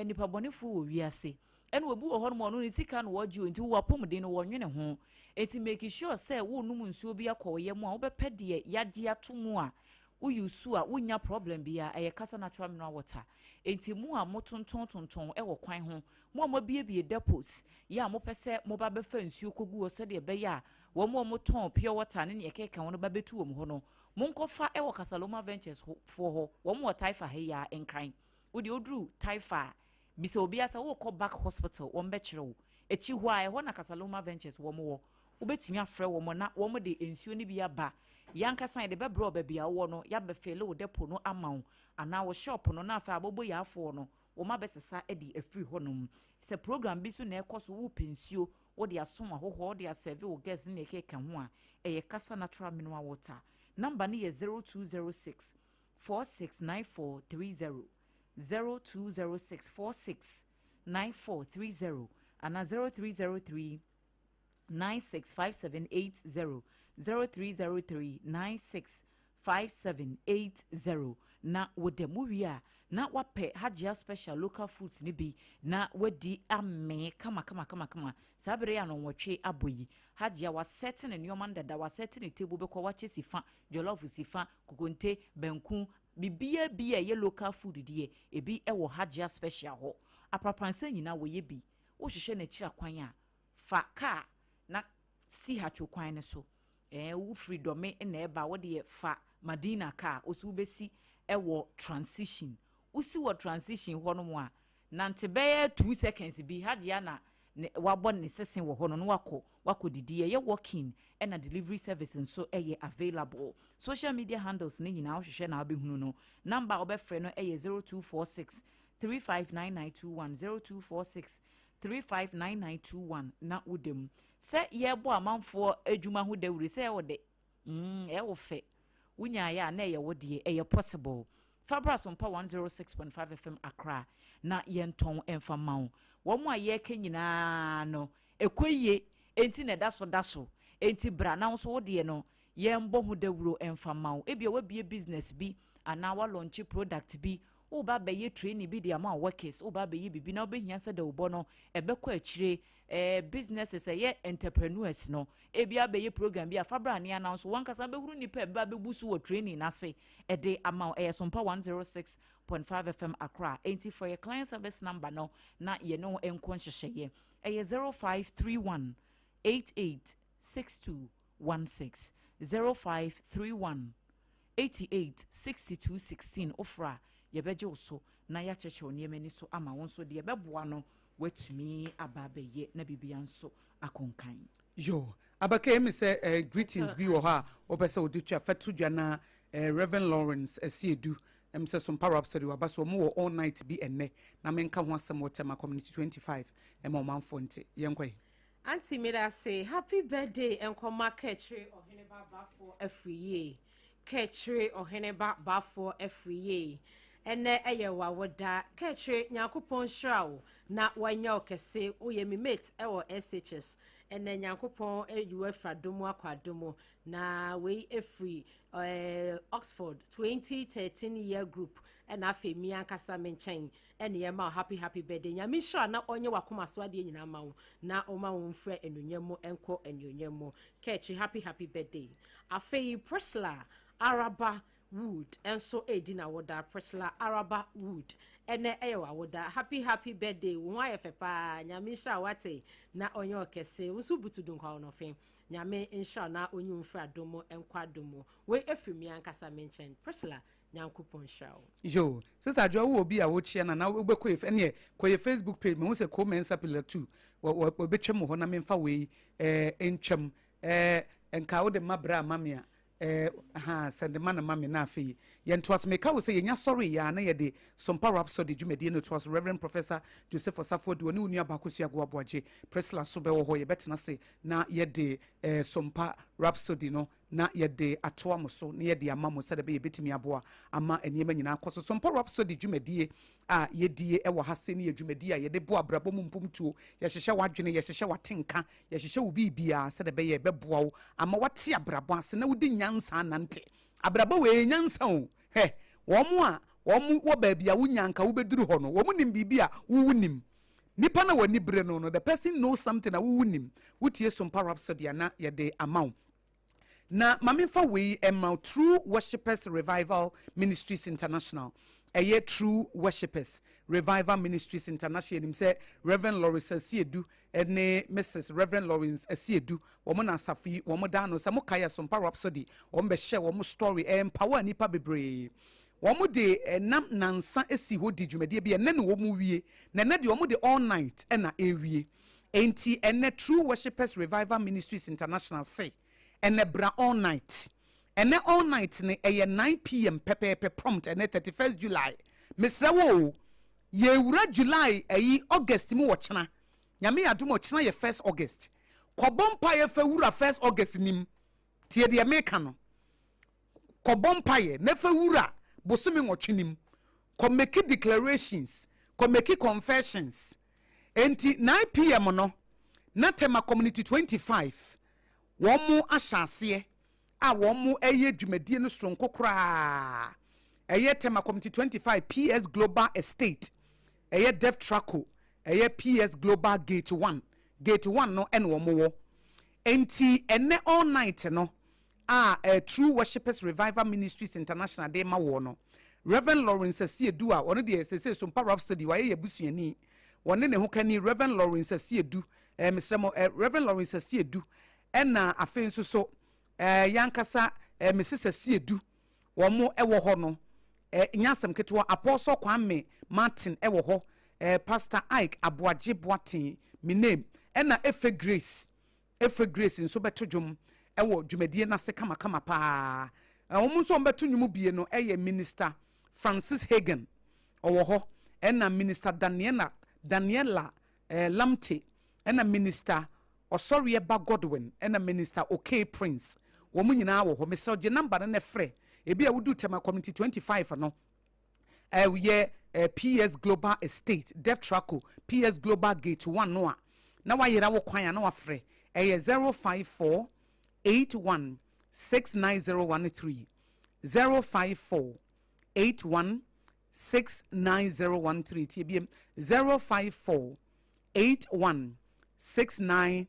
nipa bɔnefoɔ wɔ wiase, ɛna obi wɔ hɔ nom, ɔno ne sika na wɔgye o, nti wowɔ apɔmuden no wɔnwene ho. Eti make sure sɛ wonom nsuo bi akɔ wo yam a, wobɛpɛ deɛ yagye ato mu a woyi su a wonya problem bia. Ɛyɛ Kasa Natural Mineral Water. Enti mu a motontɔn tontɔn ɛwɔ kwan ho, mo a moabiebie depots yɛ a mopɛ sɛ moba bɛfa nsuo kɔgu hɔ sɛdeɛ ɛbɛyɛ a wɔn a wɔtɔn pure water ne neɛ ɛkeka ho no ba bɛtu wɔn hɔ no, monkɔfa ɛwɔ Kasaloma Ventures foɔ hɔ. Wɔn wɔ Taifa ha yi a Nkran. Wodeɛ woduru Taifa a, bisa obi asa wokɔ Back Hospital, wɔn bɛkyerɛ wo akyi hɔ a, ɛhɔ na Kasaloma Ventures wɔn wɔ. Wobɛtumi afrɛ wɔn na wɔn de nsuo no bi aba. Yankasa yɛde bɛbrɛ wo baabi a wowɔ no, yɛabɛfill wo depot no ama wo anaa wo shop no, na afei abɔbɔ yaafoɔ no wɔn abɛsesa de afiri hɔnom. Sɛ program bi so na ɛkɔ so, wopɛ nsuo wode asom ahohoɔ, wode aserve wo guest ne ɛkeka ho a, ɛyɛ Kasa Natural Mineral Water. Number no yɛ 0206 469430, 0206 469430, anaa 0303 965780, 0303 965780. Na wɔda mu wie a, na wapɛ Hajia Special local foods no bi na wadi amee kama kama kama kama. Saa bere yi a nɔnwɔtwe abɔ yi, Hajia wasɛte ne nneɛma no dada, wasɛte ne table, bɛkɔ wakyɛ si fa jollof, si fa kokonte, banku, biribiara bi a ɛyɛ local food deɛ, ebi ɛwɔ Hajia Special hɔ. Aprapransa nyinaa wɔyɛ bi. Wohwehwɛ n'akyiri akwan a, fa kaa na si Hatwo kwan no so. Wofiri Dɔme na ɛba, wɔde fa Madina kaa osi, wobɛsi ɛwɔ Transition. Wosi wɔ Transition hɔ nom a, nante bɛyɛ 2 seconds bi, Hajia na ne wabɔ ne sese wɔ hɔ no, na wakɔ didi. Ɛyɛ walking, ɛna delivery service nso ɛyɛ available. Social media handles ne nyinaa wohwehwɛ na wobɛhunu no. Number a wobɛfrɛ no ɛyɛ 0246 359921, 0246 359921. Na woda mu sɛ yɛrebɔ amanfoɔ adwuma ho dawuro sɛ ɛwɔ dɛ, ɛwɔ fɛ. Wonyaeɛ a na ɛyɛ wo deɛ, ɛyɛ possible. Fa bra Sompa 106.5 FM Accra na yɛntɔn mfa mma wo. Wɔn a yɛreka nyinaa no, ɛkɔ yie, enti na ɛda so da so. Enti bra na wo nso wo deɛ no, yɛmbɔ ho dawuro mfa mma wo. Ebia woabue business bi anaa woalɔnkye product bi, woreba abɛyɛ training bi de ama wo workers, woreba abɛyɛ biribi na wobɛhia sɛ dawubɔ no ɛbɛkɔ akyire. Eh, businesses, ɛyɛ entrepreneurs no, ebia abɛyɛ program bi a fa bra ne announce, wankasa bɛhunu nipa a ɛbɛba abɛbu so wɔ training no ase ɛde ama wo. Ɛyɛ Sompa 106.5 FM Accra. Enti frɛ yɛ client service number no na yɛne wo nkɔ nhyehyɛeɛ. Ɛyɛ 0531 88 62 16, 0531 88 62 16. Wofrɛ a yɛbɛgye wo so na yɛakyerɛkyerɛ wo nneɛma ani so ama wo nso deɛ ɛbɛboa no woatumi aba abɛyɛ na biribia nso akonkan. Yo, abaka yi mi sɛ greetings bi wɔ hɔ a wɔpɛ sɛ wɔde twa fa to dwa na Reverend Lawrence Asiedu sɛ Sompa Rhapsody waba so, ɔmo wɔ all night bi ɛnnɛ na menka ho asɛm wɔ Tema Community 25 ɛma ɔmanfoɔ nte. Yɛnkɔ yi. Auntie, meda se happy birthday nkɔma Kɛkyere Ɔhene Ba Bafoɔ afiri yie. Kɛkyere Ɔhene Ba Bafoɔ afiri yie. Ɛnɛ ɛyɛ wawoda. Kɛkyere, Nyankopɔn nhyira wo na wanya wo kɛse. Woyɛ me mate ɛwɔ SHS. Ɛnɛ Nyankopɔn ayi wo afiri adom mu akɔ adom mu. Na wei efiri Oxford 2013 year group, ɛna afei mi ankasa me nkyɛn ɛne yɛma wo happy happy birthday. Nyame nhyira na ɔnyɛ wakoma so adeɛ nyinaa ma wo na ɔma wo mfrɛ anuonyam mu nkɔ anuonyam mu. Kɛkyi, happy happy birthday. Afei Priscilla Araba Wood nso edi na woda. Priscilla Araba Wood, ɛnɛ ɛyɛ wawoda. Happy happy birthday. Wo ho ayɛ fɛ paa. Nyame nhyira wate na ɔnyɛ ɔkɛse. Wo nso butu du nkwa wɔnɔfe. Nyame nhyira na ɔnyi wo mfiri adom mu nkɔ adom mu. Wei efiri mi ankasa me nkyɛn. Priscilla, Nyankopɔn nhyira wo. Yo, Sister Adwoa, wowɔ obi a wokyia no anaa wobɛkɔ yɛ ɛneɛ kɔ yɛ Facebook page, mehu sɛ Ko-Mensa Pillar 2 wɔbɛtwam wɔ hɔ na memfa wei ntwam. Nka wode ma berɛ a ma me a ha sɛnde ma no ma me na afei yɛntoa so. Meka wo sɛ yɛnya sɔre yɛ a na yɛde Sompa Rhapsody dwumadie no toa so. Reverend Professor Joseph Osafo de ɔne wo nua baako sua Agoaboagye Priscilla so bɛwɔ hɔ. Yɛbɛtena se na yɛde Sompa Rhapsody no na yɛde atoa mo so na yɛde ama mo sɛdeɛ bɛyɛ yɛbɛtumi aboa ama nneɛma nyinaa kɔ so. Sompa Rhapsody dwumadie a yɛdie ɛwɔ ha se ne yɛ dwumadie a yɛde boa abrabɔ mu mpomtuo. Yɛhyehyɛ w'adwene, yɛhyehyɛ w'atenka, yɛhyehyɛ wo biribiara sɛdeɛ bɛyɛ ɛbɛboa wo ama wate abrabɔ ase na wodi nyansa anante abrabɔ. Wɔ ɛyɛ nyansa o. Hɛ, wɔn a wɔn wɔ baabi a wonya nka wobɛduru hɔ no, wɔn nim biribi a wowu nim nipa na w'ani bere no, the person knows something a wowu nim. Wotie Sompa Rhapsody a na yɛde ama wo na maame fa wei ɛma True Worshippers Revival Ministries International. Ɛyɛ True Worshippers Revival Ministries International. Yɛnim sɛ Reverend Lawrence Asiedu ne Mrs Reverend Lawrence Asiedu wɔn na asafo yi wɔn da ano. Sɛ mo kae Sompa Rhapsody, wɔn bɛhyɛ wɔn story, ɛmpower nipa bebree. Wɔn de ɛnam nansa esi hɔ di dwumadie bi. Ɛnɛ na wɔn wie, na ɛnɛ deɛ wɔn de all night ɛna ewie. Enti ɛnɛ True Worshippers Revival Ministries International se ɛnɛ bra all night. Ɛnɛ all night ne ɛyɛ 9 p.m. pɛpɛɛpɛ prompt. Ɛnɛ 31st July, mesrɛ wo o, yɛwura July, ɛyi August mu wɔ kyena. Nyame yɛ adom, ɔkyena yɛ 1st August. Kɔbɔ mpaeɛ fɛ wura 1st August nim. Tie deɛ meka no, kɔbɔ mpaeɛ na fɛ wura bosome 8 nim. Kɔ make declarations, kɔ make confessions. Enti 9 p.m. no na Tema Community 25 wɔn mo ahyɛ aseɛ a wɔn mo ɛyɛ dwumadie no soronko koraa. Ɛyɛ Tema Community 25, PS Global Estate, ɛyɛ Devtraco, ɛyɛ PS Global Gate 1, Gate 1 no ɛna wɔn wɔ. Enti ɛnɛ all night no a True Worshippers Revival Ministries International de ma wɔ no, Reverend Lawrence Asiedu a ɔno deɛ sese Sompa Rhapsody wayɛ yɛ busuani, wɔne ne ho kani Reverend Lawrence Asiedu, mesrɛ mo, Reverend Lawrence Asiedu, ɛna afei nso so yankasa Mrs Asiedu wɔn ɛwɔ hɔ no. Nyɛ asɛm ketewa. Apostle Kwame Martin ɛwɔ hɔ, Pastor Ike Aboagye Boaten me name, ɛna Efe Grace, Efe Grace nso bɛto dwom ɛwɔ dwumadie n'ase kamakama paa. Wɔn nso wɔn bɛto nnwom bie no ɛyɛ Minister Francis Hagen ɔwɔ hɔ, ɛna Minister Daniela Lamte, ɛna Minister Ɔsɔreɛ Ba Godwin, ɛna Minister Okay Prince. Wɔn nyinaa wɔ hɔ. Mesrɛ gye number no na frɛ. Ebi a wodu Tema Community 25 no, ɛyɛ PS Global Estate, Deftraco, PS Global Gate 1 no a, na wayera wo kwan a na wafrɛ. Ɛyɛ 054 81 69013, 054 81 69013. Tie biem, 054 81 69013,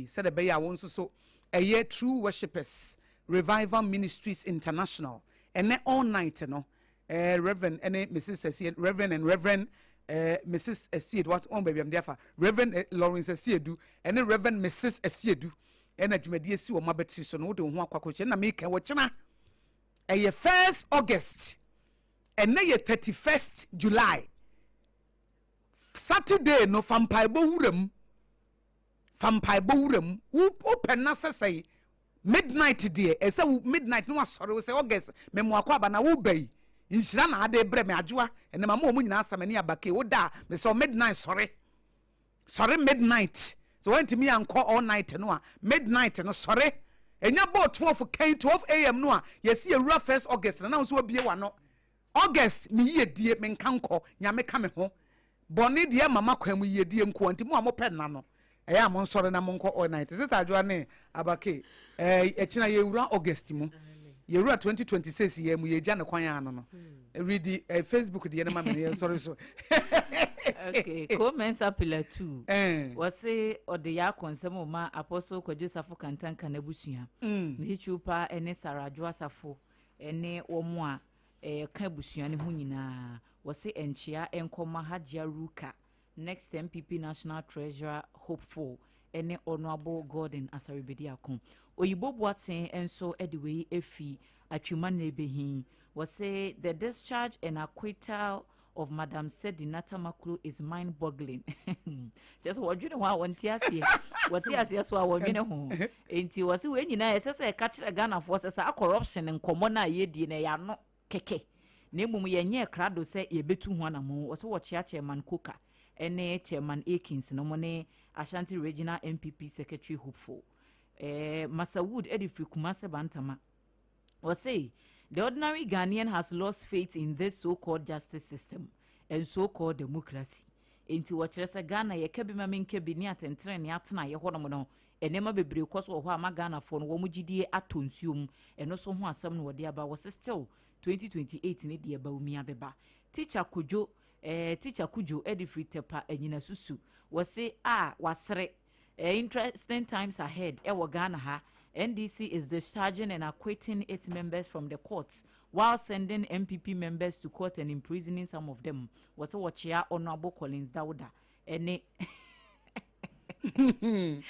sɛdeɛ ɛbɛyɛ a wo nso so ɛyɛ True Worshippers Revival Ministries International ɛnɛ all night no, Reverend ɛne Mrs Asiedu, Reverend and Reverend Mrs Asiedu, what wɔn baabi am de afa Reverend Lawrence Asiedu ɛne Reverend Mrs Asiedu ɛna dwumadie si wɔn abatiri so no, wode wo ho akɔ akɔkyɛ na meka wɔkyena ɛyɛ 1st August. Ɛnɛ yɛ 31st July. Saturday no, fa mpaebɔ wura mu, fa mpaebɔ wura mu. Wopɛ na sɛsɛe midnight deɛ, ɛsɛ wo midnight na wasɔre wo sɛ August mɛmu akɔ aba na woba yi, nhyira na ade brɛ me adwoa ɛnɛ ma mo wɔn nyinaa asam ani abake. Woda a, mesɛ midnight sɔre, sɔre midnight. Sɛ wɔntumi ankɔ all night no a, midnight no sɔre. Ɛnya bɔɔ 12 kan, 12 a.m. no a, yɛsi yɛwura 1st August na nso abie w'ano. August me yie die, menka nkɔ Nyame ka me ho bɔne deɛ mama kwan mu yiedie nkoa. Nti mo a mopɛ nna no, ɛyɛ a monsɔre na monkɔ all night. Sister Adwoa ne Abake, ɛkyina yɛwura August mu, yɛwura 2026 yɛ mu, yɛgya ne kwan ano no redi Facebook deɛ no ma me no, yɛnsɔre so. Okay, Ko Mensa Pillar 2. Wɔse ɔde yɛ akɔ nsɛm ma Apostle Kwadwo Safo Kantanka n'abusua. Ne titiriw paa ne Sarah Adwo Asafo ne wɔn a ɛka abusua no ho nyinaa. Wɔse nkyea nkɔma Hajia Ruka, next NPP National Treasurer hopeful, ne Honourable Gordon Asarebedi Ako. Oyibo Boaten nso de wei efi Atwima na ebehin. Wɔse the discharge and acquittal of Madam Sedina Tamakloe is mind-boggling. Kyerɛ sɛ wɔdwene ho a wɔnte aseɛ, wɔte aseɛ so a wɔdwene ho. Nti wɔse wei nyinaa ɛsɛ sɛ ɛka kyerɛ Ghanafoɔ sɛ saa corruption nkɔmmɔ no a yɛdie no, ɛyɛ ano kɛkɛ na mmom yɛnyɛ krado sɛ yɛbɛtu ho anammɔn. Wɔsɛ wɔkyea Chairman Koka ne Chairman Akins no mo ne Ashanti Regional NPP Secretary hopeful Masawood de firi Kumase Bantama. Wɔse the ordinary Ghanaian has lost faith in this so-called justice system and so-called democracy. Nti wɔkyerɛ sɛ Ghana yɛka bi ma menka bi ne atɛntɛnɛ ne atena yɛ hɔnom no, nneɛma bebree kɔ so wɔ hɔ a ma Ghanafoɔ no wɔn gyidie atɔ nsuo mu. Ɛno so ho asɛm na wɔde aba. Wɔse still 2028 ne deɛ Bawumia bɛba. Teacher Kojo, Teacher Kujo de firi Tɛpa Anyina Susu. Wɔse a wasere, interesting times ahead ɛwɔ Ghana ha. NDC is discharging and acquitting its members from the courts while sending NPP members to court and imprisoning some of them. Wɔsɛ wɔkyea Honourable Collins Dauda ɛne wɔsɛ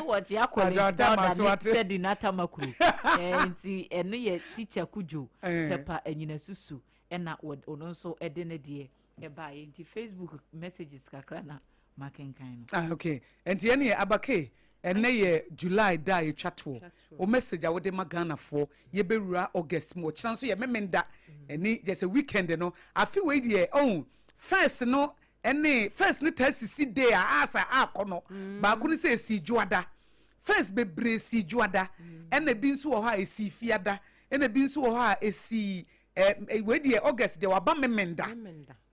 wɔkyea Collins Dauda ne Sedina Tamakloe. Nti ɛno yɛ Teacher Kujo, Tɛpa Anyina Susu, ɛna ɔno nso ɛde ne deɛ ɛbaeɛ. Nti Facebook messages kakra na makenkan no. Ah, okay. Nti ɛne yɛ Abake, ɛnɛ yɛ July da a yɛtwa toɔ. O message a wode ma Ghanafoɔ, yɛbɛwura August mu, ɔkyena nso yɛ Memenda ɛne yɛ sɛ weekend no. Afe wei deɛ, ɔhu first no ɛne first no taa sisi day a asa akɔ no baako no sɛ esi dwoada. First bebree si dwoada, ɛna ebi nso wɔ hɔ a esi fiada, ɛna ebi nso wɔ hɔ a esi wei deɛ August deɛ waba Memenda.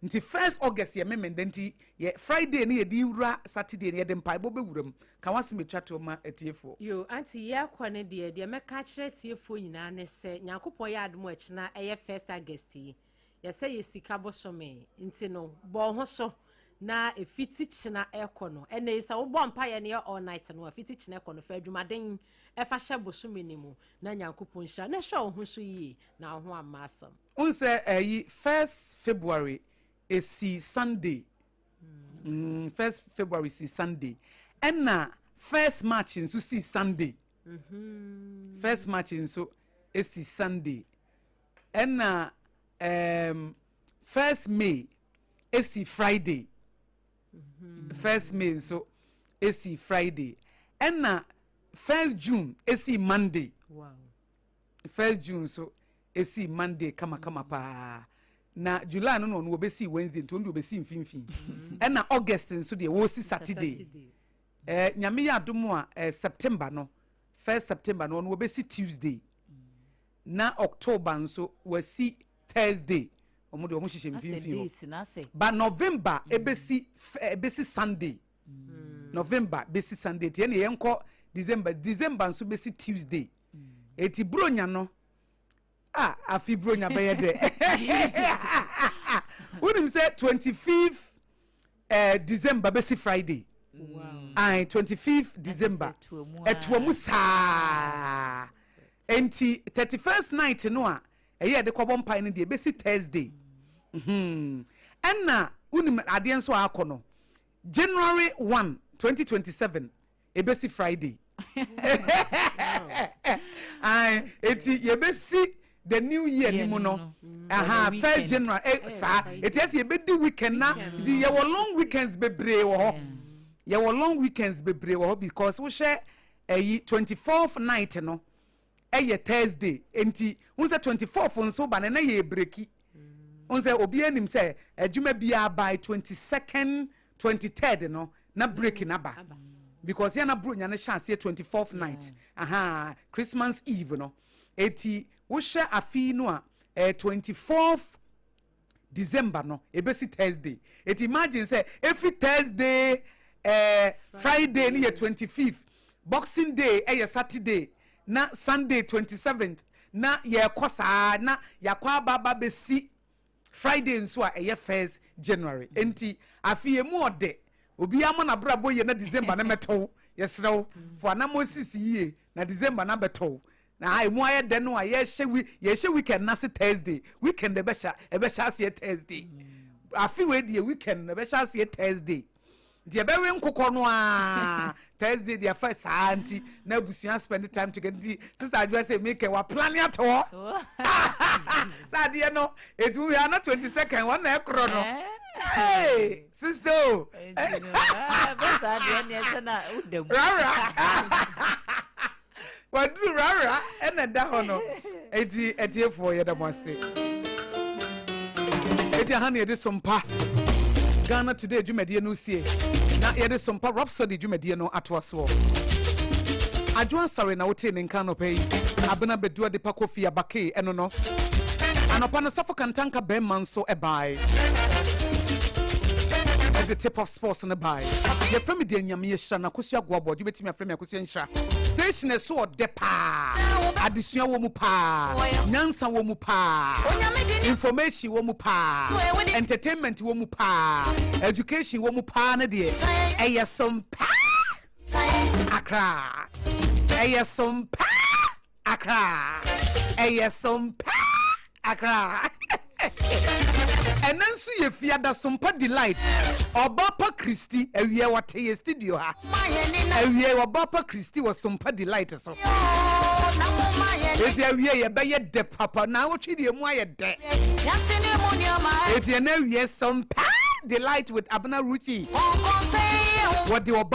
Nti 1st August yɛ Memenda, nti yɛ Friday ne yɛde wura Saturday ne yɛde mpaebɔ bɛwura mu. Ka wasɛm etwa to ma atiefoɔ. Yo, Auntie, yɛ akɔ ne deɛ mɛka akyerɛ atiefoɔ nyinaa ne sɛ Nyankopɔn yɛ adom akyina ɛyɛ 1st August yi, yɛsɛ yɛ sika bosome, nti no bɔ ho so na efiti kyena ɛkɔ no, ɛnna yi sɛ wobɔ mpaeɛ no yɛ all night no a, fiti kyena ɛkɔ no, fa adwumaden ɛfa hyɛ bosome ne mu na Nyankopɔn nhyira na hwɛ wo ho so yie na wo ho amma asɛm. N sɛ ɛyi 1st February esi Sunday, 1st February si Sunday, ɛna 1st March nso si Sunday. 1st March nso esi Sunday, ɛna 1st May esi Friday. 1st May nso esi Friday, ɛna 1st June esi Monday. 1st June nso esi Monday kamakama paa. Na July no na ɔno wɔbɛsi Wednesday, nti ɔno deɛ wɔbɛsi mfimfini. Ɛna August nso deɛ wɔsi Saturday. Nyame yɛ adom a, September no, 1st September no, ɔno wɔbɛsi Tuesday. Na October nso wasi Thursday. Wɔn de wɔn hyehyɛ mfimfini hɔ. Ba November ebesi ebesi Sunday. November besi Sunday nti ɛna yɛn kɔ December. December nso besi Tuesday. Eti Buronya no a afi Buronya bɛyɛ dɛ. Wonim sɛ 25th December bɛsi Friday. Wow. 25th December. Ɛtoa mu saa. Enti 31st night no a ɛyɛ yɛde kɔbɔ mpae no deɛ ɛbɛsi Thursday. Ɛna wonim adeɛ nso a akɔ no January 1, 2027 ɛbɛsi Friday. Ae, eti yɛbɛsi the new year ni mu no. Aha, first January saa. Eti ɛsɛ yɛbɛdi weekend na nti yɛwɔ long weekends bebree wɔ hɔ. Yɛwɔ long weekends bebree wɔ hɔ because wohyɛ ɛyi 24th night no ɛyɛ Thursday, nti n sɛ 24th nso ba no na yɛ break. N sɛ obiara nim sɛ adwuma biara by 22nd, 23rd no na break na ba, because yɛn na Buronya no hyɛ aseɛ 24th night, aha, Christmas Eve no. Eti wohyɛ afi no a 24th December no ebesi Thursday. Eti imagine sɛ efi Thursday, Friday ne yɛ 25th, Boxing Day ɛyɛ Saturday, na Sunday 27th, na yɛkɔ saa na yɛakɔ aba bɛsi Friday nso a ɛyɛ 1st January. Enti afi emu ɔdɛ, obiara mo n'abrabɔ yie na December ne mɛtɔw. Yɛsrɛw fo anamɔ sisi yie na December na bɛtɔw na emu ayɛ dɛ no a yɛhyɛ weekend n'ase Thursday. Weekend ɛbɛhyɛ aseɛ Thursday. Afi wei deɛ, weekend ɛbɛhyɛ aseɛ Thursday, nti yɛbɛwe nkokɔ no a Thursday deɛ fa saa, nti na abusua spend time together. Nti Sister Adwoa sɛ mekɛ wa plan ato hɔ sɛ adeɛ no ɛti wohwɛ ana 22nd wɔn na ɛkorɔ no. Hey, sister o, rara waduru rara ɛna ɛda hɔ no. Eti ɛtiefoɔ, yɛda mo ase. Eti aha na yɛde Sompa Ghana Today dwumadie no sie, na yɛde Sompa Rhapsody dwumadie no atoa soɔ. Adwo Asare na wotee ne nka anɔpa yi. Abena Bɛdu Adepa Kofi Abake ɛno no anɔpa no. Safo Kantanka bɛrima nso ɛbae ɛde tip of sports no bae. Yɛfrɛ me deɛ Nyame yɛhyira no, Akosua Goaboɔ. Wobɛtumi afrɛ me Akosua Nhyira. Station ɛso ɔdɛ paa, adesua wɔ mu paa, nyansa wɔ mu paa, information wɔ mu paa, entertainment wɔ mu paa, education wɔ mu paa. No deɛ ɛyɛ Sompa Akra, ɛyɛ Sompa Akra, ɛyɛ Sompa Akra. Ɛnɛ nso yɛ Fiada, Sompa Delight. Ɔba Pa Kristi awie, wɔte yɛ studio ha awie. Ɔba Pa Kristi wɔ Sompa Delight so. Eti awie yɛbɛyɛ dɛ papa na awotwe deɛ mu ayɛ dɛ. Eti ɛnɛ awie, Sompa Delight with Abena Ruthie, wɔde ɔba.